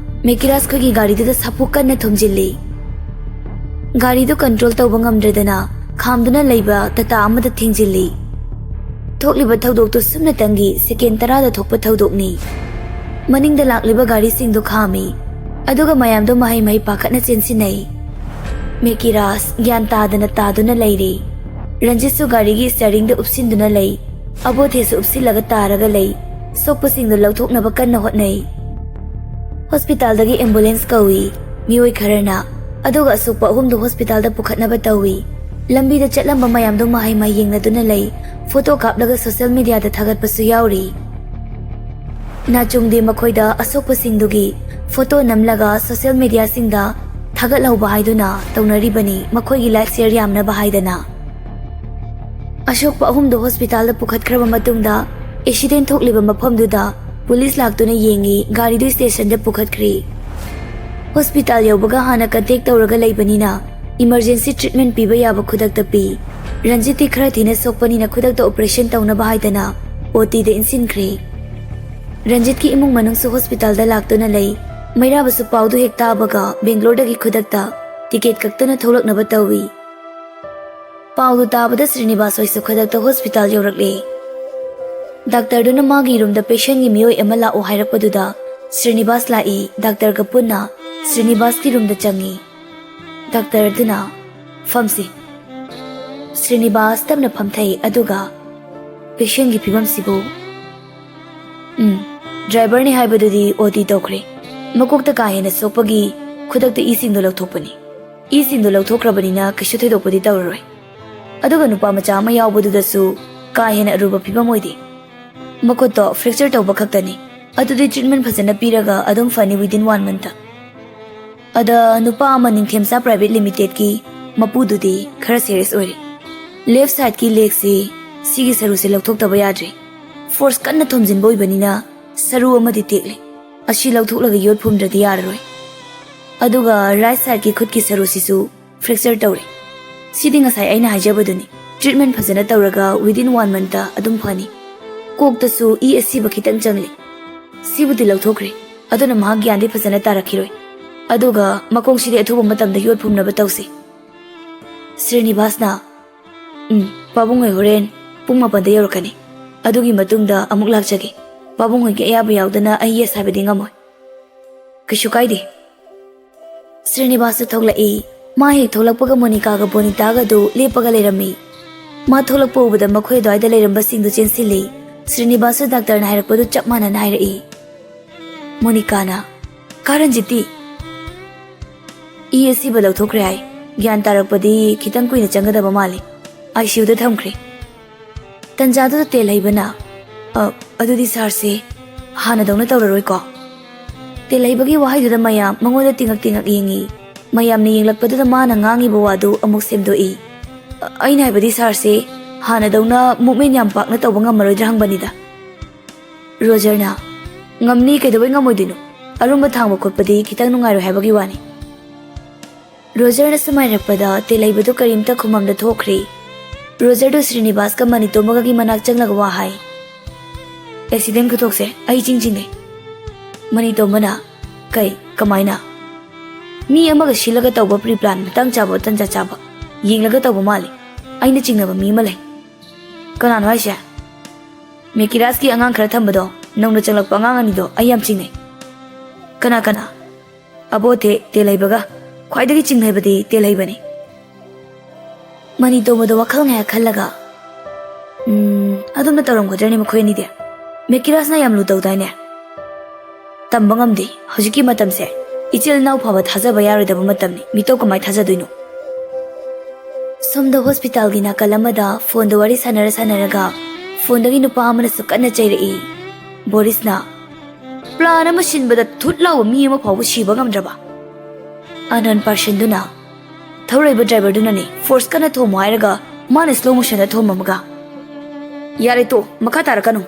ꯃꯦꯀꯤꯔꯥꯖ ꯈꯣꯏꯒꯤ ꯒꯥꯔꯤꯗꯨꯗ ꯁꯥꯐꯨ ꯀꯟꯅ ꯊꯣꯝꯖꯤꯜꯂꯤ꯫ ꯒꯥꯔꯤꯗꯨ ꯀꯟꯇ꯭ꯔꯣꯜ ꯇꯧꯕ ꯉꯝꯗ꯭ꯔꯗꯅ ꯈꯥꯝꯗꯨꯅ ꯂꯩꯕ ꯇꯥꯇꯥ ꯑꯃꯗ ꯊꯦꯡꯖꯤꯜꯂꯤ꯫ ꯊꯣꯛꯂꯤꯕ ꯊꯧꯗꯣꯛꯇꯨ ꯁꯨꯞꯅꯇꯪꯒꯤ ꯁꯦꯀꯦꯟ ꯇꯔꯥꯗ ꯊꯣꯛꯄ ꯊꯧꯗꯣꯛꯅꯤ꯫ ꯃꯅꯤꯡꯗ ꯂꯥꯛꯂꯤꯕ ꯒꯥꯔꯤꯁꯤꯡꯗꯨ ꯈꯥꯝꯃꯤ, ꯑꯗꯨꯒ ꯃꯌꯥꯝꯗꯨ ꯃꯍꯩ ꯃꯍꯩ ꯄꯥꯈꯠꯅ ꯆꯦꯟꯁꯤꯟꯅꯩ꯫ ꯃꯦꯀꯤꯔꯥꯖ ꯒ꯭ꯌꯥꯟ ꯇꯥꯗꯅ ꯇꯥꯗꯨꯅ ꯂꯩꯔꯦ꯫ ꯔꯟꯖꯤꯠꯁꯨ ꯒꯥꯔꯤꯒꯤ ꯁ꯭ꯇꯤꯌꯔꯤꯡꯗ ꯎꯞꯁꯤꯟꯗꯨꯅ ꯂꯩ꯫ ꯑꯕꯣꯊꯦꯁꯨ ꯎꯞꯁꯤꯜꯂꯒ ꯇꯥꯔꯒ ꯂꯩ꯫ ꯁꯣꯛꯄꯁꯤꯡꯗꯨ ꯂꯧꯊꯣꯛꯅꯕ ꯀꯟꯅ ꯍꯣꯠꯅꯩ꯫ ꯍꯣꯁꯄꯤꯇꯥꯜꯗꯒꯤ ꯑꯦꯝꯕꯨꯂꯦꯟꯁ ꯀꯧꯏ ꯃꯤꯑꯣꯏ ꯈꯔꯅ, ꯑꯗꯨꯒ ꯑꯁꯣꯛꯄ ꯑꯍꯨꯝꯗꯨ ꯍꯣꯁꯄꯤꯇꯥꯜꯗ ꯄꯨꯈꯠꯅꯕ ꯇꯧꯏ꯫ ꯂꯝꯕꯤꯗ ꯆꯠꯂꯝꯕ ꯃꯌꯥꯝꯗꯨ ꯃꯍꯩ ꯃꯍꯩ ꯌꯦꯡꯅꯗꯨꯅ ꯂꯩ꯫ ꯐꯣꯇꯣ ꯀꯥꯞꯂꯒ ꯁꯣꯁꯤꯌꯦꯜ ꯃꯤꯗꯤꯌꯥꯗ ꯊꯥꯒꯠꯄꯁꯨ ꯌꯥꯎꯔꯤ꯫ ꯅꯥꯆꯨꯡꯗꯦ ꯃꯈꯣꯏꯗ ꯑꯁꯣꯛꯄꯁꯤꯡꯗꯨꯒꯤ ꯐꯣꯇꯣ ꯅꯝꯂꯒ ꯁꯣꯁꯤꯌꯦꯜ ꯃꯤꯗꯤꯌꯥꯁꯤꯡꯗ ꯊꯥꯒꯠꯍꯧꯕ ꯍꯥꯏꯗꯨꯅ ꯇꯧꯅꯔꯤꯕꯅꯤ, ꯃꯈꯣꯏꯒꯤ ꯂꯥꯏꯐ ꯁꯤꯌꯔ ꯌꯥꯝꯅꯕ ꯍꯥꯏꯗꯅ꯫ ꯑꯁꯣꯛꯄ ꯑꯍꯨꯝꯗꯨ ꯍꯣꯁꯄꯤꯇꯥꯜꯗ ꯄꯨꯈꯠꯈ꯭ꯔꯕ ꯃꯇꯨꯡꯗ, ꯑꯦꯛꯁꯤꯗꯦꯟ ꯊꯣꯛꯂꯤꯕ ꯃꯐꯝꯗꯨꯗ ꯄꯨꯂꯤꯁ ꯂꯥꯛꯇꯨꯅ ꯌꯦꯡꯉꯤ, ꯒꯥꯔꯤꯗꯨ ꯁ꯭ꯇꯦꯁꯟꯗ ꯄꯨꯈꯠꯈ꯭ꯔꯦ꯫ ꯍꯣꯁꯄꯤꯇꯥꯜ ꯌꯧꯕꯒ ꯍꯥꯟꯅ ꯀꯟꯇꯦꯛ ꯇꯧꯔꯒ ꯂꯩꯕꯅꯤꯅ, ꯏꯃꯔꯖꯦꯟꯁꯤ ꯇ꯭ꯔꯤꯠꯃꯦꯟ ꯄꯤꯕ ꯌꯥꯕ ꯈꯨꯗꯛꯇ ꯄꯤ꯫ ꯔꯟꯖꯤꯠꯇꯤ ꯈꯔ ꯊꯤꯅ ꯁꯣꯛꯄꯅꯤꯅ ꯈꯨꯗꯛꯇ ꯑꯣꯄꯔꯦꯁꯟ ꯇꯧꯅꯕ ꯍꯥꯏꯗꯅ ꯑꯣ ꯇꯤꯗ ꯏꯟꯁꯤꯟꯈ꯭ꯔꯦ꯫ ꯔꯟꯖꯤꯠꯀꯤ ꯏꯃꯨꯡ ꯃꯅꯨꯡꯁꯨ ꯍꯣꯁꯄꯤꯇꯥꯜꯗ ꯂꯥꯛꯇꯨꯅ ꯂꯩ꯫ ꯃꯩꯔꯥꯕꯁꯨ ꯄꯥꯎꯗꯨ ꯍꯦꯛ ꯇꯥꯕꯒ ꯕꯦꯡꯒ꯭ꯂꯣꯔꯗꯒꯤ ꯈꯨꯗꯛꯇ ꯇꯤꯀꯦꯠ ꯀꯛꯇꯨꯅ ꯊꯣꯛꯂꯛꯅꯕ ꯇꯧꯏ꯫ ꯄꯥꯎꯗꯨ ꯇꯥꯕꯗ ꯁ꯭ꯔꯤꯅꯤꯕꯥꯁ ꯍꯣꯏꯁꯨ ꯈꯨꯗꯛꯇ ꯍꯣꯁꯄꯤꯇꯥꯜ ꯌꯧꯔꯛꯂꯦ꯫ ꯗꯥꯛꯇꯔꯗꯨꯅ ꯃꯥꯒꯤ ꯔꯨꯝꯗ ꯄꯦꯁꯦꯟꯒꯤ ꯃꯤꯑꯣꯏ ꯑꯃ ꯂꯥꯛꯑꯣ ꯍꯥꯏꯔꯛꯄꯗꯨꯗ ꯁ꯭ꯔꯤꯅꯤꯕꯥꯁ ꯂꯥꯛꯏ꯫ ꯗꯥꯛꯇꯔꯒ ꯄꯨꯟꯅ ꯁ꯭ꯔꯤꯅꯤꯕꯥꯁꯀꯤ ꯔꯨꯝꯗ ꯆꯪꯉꯤ꯫ ꯗꯥꯛꯇꯔꯗꯨꯅ, "ꯐꯝꯁꯤ꯫" ꯁ꯭ꯔꯤꯅꯤꯕꯥꯁ ꯇꯞꯅ ꯐꯝꯊꯩ, ꯑꯗꯨꯒ, "ꯄꯦꯁꯦꯟꯒꯤ ꯐꯤꯕꯝꯁꯤꯕꯨ?" "ꯎꯝ, ꯗ꯭ꯔꯥꯏꯚꯔꯅꯤ ꯍꯥꯏꯕꯗꯨꯗꯤ ꯑꯣ ꯇꯤ ꯇꯧꯈ꯭ꯔꯦ꯫ ꯃꯀꯣꯛꯇ ꯀꯥ ꯍꯦꯟꯅ ꯁꯣꯛꯄꯒꯤ ꯈꯨꯗꯛꯇ ꯏꯁꯤꯡꯗꯣ ꯂꯧꯊꯣꯛꯄꯅꯤ꯫ ꯏꯁꯤꯡꯗꯣ ꯂꯧꯊꯣꯛꯈ꯭ꯔꯕꯅꯤꯅ ꯀꯩꯁꯨ ꯊꯣꯏꯗꯣꯛꯄꯗꯤ ꯇꯧꯔꯔꯣꯏ꯫ ꯑꯗꯨꯒ ꯅꯨꯄꯥ ꯃꯆꯥ ꯑꯃ ꯌꯥꯎꯕꯗꯨꯗꯁꯨ ꯀꯥ ꯍꯦꯟꯅ ꯑꯔꯨꯕ ꯐꯤꯕꯝ ꯑꯣꯏꯗꯦ꯫ ꯃꯈꯨꯠꯇꯣ ꯐ꯭ꯔꯦꯛꯆꯔ ꯇꯧꯕ ꯈꯛꯇꯅꯤ꯫ ꯑꯗꯨꯗꯤ ꯇ꯭ꯔꯤꯠꯃꯦꯟ ꯐꯖꯅ ꯄꯤꯔꯒ ꯑꯗꯨꯝ ꯐꯅꯤ within one month꯫ ꯑꯗ ꯅꯨꯄꯥ ꯑꯃ ꯅꯤꯡꯊꯦꯝꯆꯥ ꯄ꯭ꯔꯥꯏꯚꯦꯠ ꯂꯤꯃꯤꯇꯦꯗꯀꯤ ꯃꯄꯨꯗꯨꯗꯤ ꯈꯔ ꯁꯦꯔꯤꯌꯁ ꯑꯣꯏꯔꯦ꯫ ꯂꯦꯐ ꯁꯥꯏꯗꯀꯤ ꯂꯦꯒꯁꯤ, ꯁꯤꯒꯤ ꯁꯔꯨꯁꯤ ꯂꯧꯊꯣꯛꯇꯕ ꯌꯥꯗ꯭ꯔꯦ꯫ ꯐꯣꯔꯁ ꯀꯟꯅ ꯊꯣꯝꯖꯤꯟꯕ ꯑꯣꯏꯕꯅꯤꯅ ꯁꯔꯨ ꯑꯃꯗꯤ ꯇꯦꯛꯂꯦ꯫ ꯑꯁꯤ ꯂꯧꯊꯣꯛꯂꯒ ꯌꯣꯠ ꯐꯨꯝꯗ꯭ꯔꯗꯤ ꯌꯥꯔꯔꯣꯏ꯫ ꯑꯗꯨꯒ ꯔꯥꯏꯠ ꯁꯥꯏꯗꯀꯤ ꯈꯨꯠꯀꯤ ꯁꯔꯨꯁꯤꯁꯨ ꯐ꯭ꯔꯦꯛꯆꯔ ꯇꯧꯔꯦ꯫ ꯁꯤꯗꯤ ꯉꯁꯥꯏ ꯑꯩꯅ ꯍꯥꯏꯖꯕꯗꯨꯅꯤ, ꯇ꯭ꯔꯤꯠꯃꯦꯟ ꯐꯖꯅ ꯇꯧꯔꯒ within one monthꯇ ꯑꯗꯨꯝ ꯐꯅꯤ꯫ ꯀꯣꯛꯇꯁꯨ ꯏ ꯑꯁꯤꯕ ꯈꯤꯇꯪ ꯆꯪꯂꯦ꯫ ꯁꯤꯕꯨꯗꯤ ꯂꯧꯊꯣꯛꯈ꯭ꯔꯦ, ꯑꯗꯨꯅ ꯃꯍꯥꯛ ꯒ꯭ꯌꯥꯟꯗꯤ ꯐꯖꯅ ꯇꯥꯔꯛꯈꯤꯔꯣꯏ꯫ ꯑꯗꯨꯒ ꯃꯈꯣꯡꯁꯤꯗꯤ ꯑꯊꯨꯕ ꯃꯇꯝꯗ ꯌꯣꯠ ꯐꯨꯝꯅꯕ ꯇꯧꯁꯤ꯫" ꯁ꯭ꯔꯤꯅꯤꯕꯥꯁꯅ, "ꯎꯝ, ꯄꯥꯕꯨꯡ ꯍꯣꯏ ꯍꯣꯔꯦꯟ ꯄꯨꯡ ꯃꯥꯄꯟꯗ ꯌꯧꯔꯛꯀꯅꯤ꯫ ꯑꯗꯨꯒꯤ ꯃꯇꯨꯡꯗ ꯑꯃꯨꯛ ꯂꯥꯛꯆꯒꯦ꯫ ꯄꯥꯕꯨꯡ ꯍꯣꯏꯒꯤ ꯑꯌꯥꯕ ꯌꯥꯎꯗꯅ ꯑꯩ ꯌꯦꯁ ꯍꯥꯏꯕꯗꯤ ꯉꯝꯃꯣꯏ꯫" "ꯀꯩꯁꯨ ꯀꯥꯏꯗꯦ꯫" ꯁ꯭ꯔꯤꯅꯤꯕꯥꯁꯁꯨ ꯊꯣꯛꯂꯛꯏ꯫ ꯃꯥ ꯍꯦꯛ ꯊꯣꯛꯂꯛꯄꯒ ꯃꯣꯅꯤꯀꯥꯒ ꯕꯣꯅꯤꯇꯥꯒꯗꯨ ꯂꯦꯞꯄꯒ ꯂꯩꯔꯝꯃꯤ꯫ ꯃꯥ ꯊꯣꯛꯂꯛꯄ ꯎꯕꯗ ꯃꯈꯣꯏ ꯑꯗꯨꯋꯥꯏꯗ ꯂꯩꯔꯝꯕꯁꯤꯡꯗꯨ ꯆꯦꯟꯁꯤꯜꯂꯤ꯫ ꯁ꯭ꯔꯤꯅꯤꯕꯥꯁꯁꯨ ꯗꯥꯛꯇꯔꯅ ꯍꯥꯏꯔꯛꯄꯗꯨ ꯆꯞ ꯃꯥꯟꯅꯅ ꯍꯥꯏꯔꯛꯏ꯫ ꯃꯣꯅꯤꯀꯥꯅ, "ꯀꯥ ꯔꯟꯖꯤꯠꯇꯤ?" "ꯏ ꯑꯁꯤꯕ ꯂꯧꯊꯣꯛꯈ꯭ꯔꯦ ꯍꯥꯏ꯫ ꯒ꯭ꯌꯥꯟ ꯇꯥꯔꯛꯄꯗꯤ ꯈꯤꯇꯪ ꯀꯨꯏꯅ ꯆꯪꯒꯗꯕ ꯃꯥꯜꯂꯤ꯫ ꯑꯥꯏ ꯁꯤ ꯌꯨꯗ ꯊꯝꯈ꯭ꯔꯦ꯫" ꯇꯟꯖꯥꯗꯨꯗ ꯇꯦꯜꯍꯩꯕꯅ, "ꯑ, ꯑꯗꯨꯗꯤ ꯁꯥꯔꯁꯦ ꯍꯥꯟꯅꯗꯧꯅ ꯇꯧꯔꯔꯣꯏꯀꯣ?" ꯇꯦꯜꯍꯩꯕꯒꯤ ꯋꯥꯍꯩꯗꯨꯗ ꯃꯌꯥꯝ ꯃꯉꯣꯟꯗ ꯇꯤꯉꯛ ꯇꯤꯉꯛ ꯌꯦꯡꯉꯤ꯫ ꯃꯌꯥꯝꯅ ꯌꯦꯡꯂꯛꯄꯗꯨꯗ ꯃꯥꯅ ꯉꯥꯡꯉꯤꯕ ꯋꯥꯗꯨ ꯑꯃꯨꯛ ꯁꯦꯝꯗꯣꯛꯏ꯫ "ꯑ, ꯑꯩꯅ ꯍꯥꯏꯕꯗꯤ ꯁꯥꯔꯁꯦ ꯍꯥꯟꯅꯗꯧꯅ ꯃꯨꯞꯃꯦꯟ ꯌꯥꯝ ꯄꯥꯛꯅ ꯇꯧꯕ ꯉꯝꯃꯔꯣꯏꯗ꯭ꯔꯥ ꯍꯪꯕꯅꯤꯗ꯫" ꯔꯣꯖꯔꯅ, "ꯉꯝꯅꯤ, ꯀꯩꯗꯧꯕꯩ ꯉꯝꯃꯣꯏꯗꯣꯏꯅꯣ? ꯑꯔꯨꯝꯕ ꯊꯥꯡꯕ ꯈꯣꯠꯄꯗꯤ ꯈꯤꯇꯪ ꯅꯨꯡꯉꯥꯏꯔꯣꯏ ꯍꯥꯏꯕꯒꯤ ꯋꯥꯅꯤ꯫" ꯔꯣꯖꯔꯅ ꯁꯨꯝ ꯍꯥꯏꯔꯛꯄꯗ ꯇꯦꯜꯍꯩꯕꯗꯨ ꯀꯔꯤꯝꯇ ꯈꯨꯝꯃꯝꯗ ꯊꯣꯛꯈ꯭ꯔꯦ꯫ ꯔꯣꯖꯔꯗꯨ ꯁ꯭ꯔꯤꯅꯤꯕꯥꯁꯀ ꯃꯅꯤꯇꯣꯝꯕꯒꯒꯤ ꯃꯅꯥꯛ ꯆꯪꯂꯒ ꯋꯥ ꯍꯥꯏ꯫ "ꯑꯦꯛꯁꯤꯗꯦꯟ ꯈꯨꯊꯣꯛꯁꯦ ꯑꯩ ꯏꯆꯤꯡ ꯆꯤꯡꯅꯩ꯫" ꯃꯅꯤꯇꯣꯝꯕꯅ, "ꯀꯩ? ꯀꯃꯥꯏꯅ?" "ꯃꯤ ꯑꯃꯒ ꯁꯤꯜꯂꯒ ꯇꯧꯕ ꯄ꯭ꯔꯤ ꯄ꯭ꯂꯥꯟ, ꯃꯇꯥꯡ ꯆꯥꯕ ꯇꯟꯖꯥ ꯆꯥꯕ ꯌꯦꯡꯂꯒ ꯇꯧꯕ ꯃꯥꯜꯂꯤ꯫ ꯑꯩꯅ ꯆꯤꯡꯅꯕ ꯃꯤ ꯑꯃ ꯂꯩ꯫" "ꯀꯅꯥꯅꯣ ꯍꯥꯏꯁꯦ?" "ꯃꯦꯀꯤꯔꯥꯖꯀꯤ ꯑꯉꯥꯡ ꯈꯔ ꯊꯝꯕꯗꯣ, ꯅꯧꯅ ꯆꯪꯂꯛꯄ ꯑꯉꯥꯡ ꯑꯅꯤꯗꯣ ꯑꯩ ꯌꯥꯝ ꯆꯤꯡꯅꯩ꯫" "ꯀꯅꯥ ꯀꯅꯥ?" "ꯑꯕꯣꯊꯦ, ꯇꯦꯜꯍꯩꯕꯒ꯫ ꯈ꯭ꯋꯥꯏꯗꯒꯤ ꯆꯤꯡꯅꯕꯗꯤ ꯇꯦꯜꯍꯩꯕꯅꯤ꯫" ꯃꯅꯤꯇꯣꯝꯕꯗꯣ ꯋꯥꯈꯜ ꯉꯥꯏꯍꯥꯛ ꯈꯜꯂꯒ, "ꯎꯝ, ꯑꯗꯨꯝꯅ ꯇꯧꯔꯝꯒꯗ꯭ꯔꯅꯤ ꯃꯈꯣꯏ ꯑꯅꯤꯗꯤ? ꯃꯦꯀꯤꯔꯥꯖꯅ ꯌꯥꯝ ꯂꯨ ꯇꯧꯗꯥꯏꯅꯦ?" "ꯇꯝꯕ ꯉꯝꯗꯦ꯫ ꯍꯧꯖꯤꯛꯀꯤ ꯃꯇꯝꯁꯦ ꯏꯆꯤꯜ ꯏꯅꯥꯎ ꯐꯥꯎꯕ ꯊꯥꯖꯕ ꯌꯥꯔꯣꯏꯗꯕ ꯃꯇꯝꯅꯤ꯫ ꯃꯤꯇꯣꯞ ꯀꯃꯥꯏ ꯊꯥꯖꯗꯣꯏꯅꯣ?" ꯁꯣꯝꯗ ꯍꯣꯁꯄꯤꯇꯥꯜꯒꯤ ꯅꯥꯀꯜ ꯑꯃꯗ ꯐꯣꯟꯗ ꯋꯥꯔꯤ ꯁꯥꯟꯅꯔ ꯁꯥꯟꯅꯔꯒ ꯐꯣꯟꯗꯒꯤ ꯅꯨꯄꯥ ꯑꯃꯅꯁꯨ ꯀꯟꯅ ꯆꯩꯔꯛꯏ꯫ ꯕꯣꯔꯤꯁꯅ, "ꯄ꯭ꯂꯥꯟ ꯑꯃ ꯁꯤꯟꯕꯗ ꯊꯨꯠ ꯂꯥꯎꯕ ꯃꯤ ꯑꯃ ꯐꯥꯎꯕ ꯁꯤꯕ ꯉꯝꯗ꯭ꯔꯕ?" ꯑꯅꯟ ꯄꯥꯔꯁꯟꯗꯨꯅ, "ꯊꯧꯔꯛꯏꯕ ꯗ꯭ꯔꯥꯏꯚꯔꯗꯨꯅꯅꯦ ꯐꯣꯔꯁ ꯀꯟꯅ ꯊꯣꯝꯃꯨ ꯍꯥꯏꯔꯒ ꯃꯥꯅ ꯁ꯭ꯂꯣ ꯃꯣꯁꯟꯗ ꯊꯣꯝꯃꯝꯃꯒ꯫" "ꯌꯥꯔꯦ, ꯇꯣꯛ, ꯃꯈꯥ ꯇꯥꯔꯛꯀꯅꯨ꯫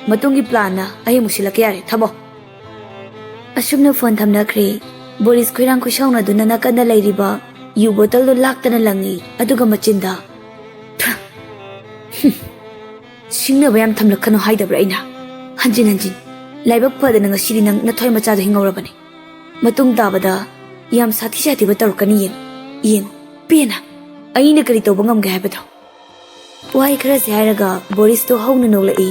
ꯃꯇꯨꯡꯒꯤ ꯄ꯭ꯂꯥꯟꯅ ꯑꯩ ꯑꯃꯨꯛ ꯁꯤꯜꯂꯛꯀꯦ, ꯌꯥꯔꯦ, ꯊꯝꯃꯣ꯫" ꯑꯁꯨꯝꯅ ꯐꯣꯟ ꯊꯝꯅꯈ꯭ꯔꯦ꯫ ꯕꯣꯔꯤꯁ ꯈꯣꯏꯔꯥꯡ ꯈꯣꯏꯁꯥꯎꯅꯗꯨꯅ ꯅꯥꯀꯟꯗ ꯂꯩꯔꯤꯕ ꯌꯨ ꯕꯣꯇꯜꯗꯨ ꯂꯥꯛꯇꯅ ꯂꯪꯉꯤ, ꯑꯗꯨꯒ ꯃꯆꯤꯟꯗ, "ꯍꯨꯝ, ꯁꯤꯡꯅꯕ ꯌꯥꯝ ꯊꯝꯂꯛꯀꯅꯨ ꯍꯥꯏꯗꯕ꯭ꯔꯥ ꯑꯩꯅ? ꯍꯟꯖꯤꯟ ꯍꯟꯖꯤꯟ꯫ ꯂꯥꯏꯕꯛ ꯐꯗꯅ ꯉꯁꯤꯗꯤ ꯅꯪ ꯅꯊ꯭ꯋꯥꯏ ꯃꯆꯥꯗꯣ ꯍꯤꯡꯍꯧꯔꯕꯅꯤ꯫ ꯃꯇꯨꯡ ꯇꯥꯕꯗ ꯌꯥꯝ ꯁꯥꯊꯤ ꯁꯥꯊꯤꯕ ꯇꯧꯔꯛꯀꯅꯤ, ꯌꯦꯡꯉꯨ, ꯌꯦꯡꯉꯨ, ꯄꯦꯟꯅ꯫ ꯑꯩꯅ ꯀꯔꯤ ꯇꯧꯕ ꯉꯝꯒꯦ ꯍꯥꯏꯕꯗꯣ꯫" ꯋꯥꯍꯩ ꯈꯔꯁꯦ ꯍꯥꯏꯔꯒ ꯕꯣꯔꯤꯁꯇꯣ ꯍꯧꯅ ꯅꯣꯛꯂꯛꯏ꯫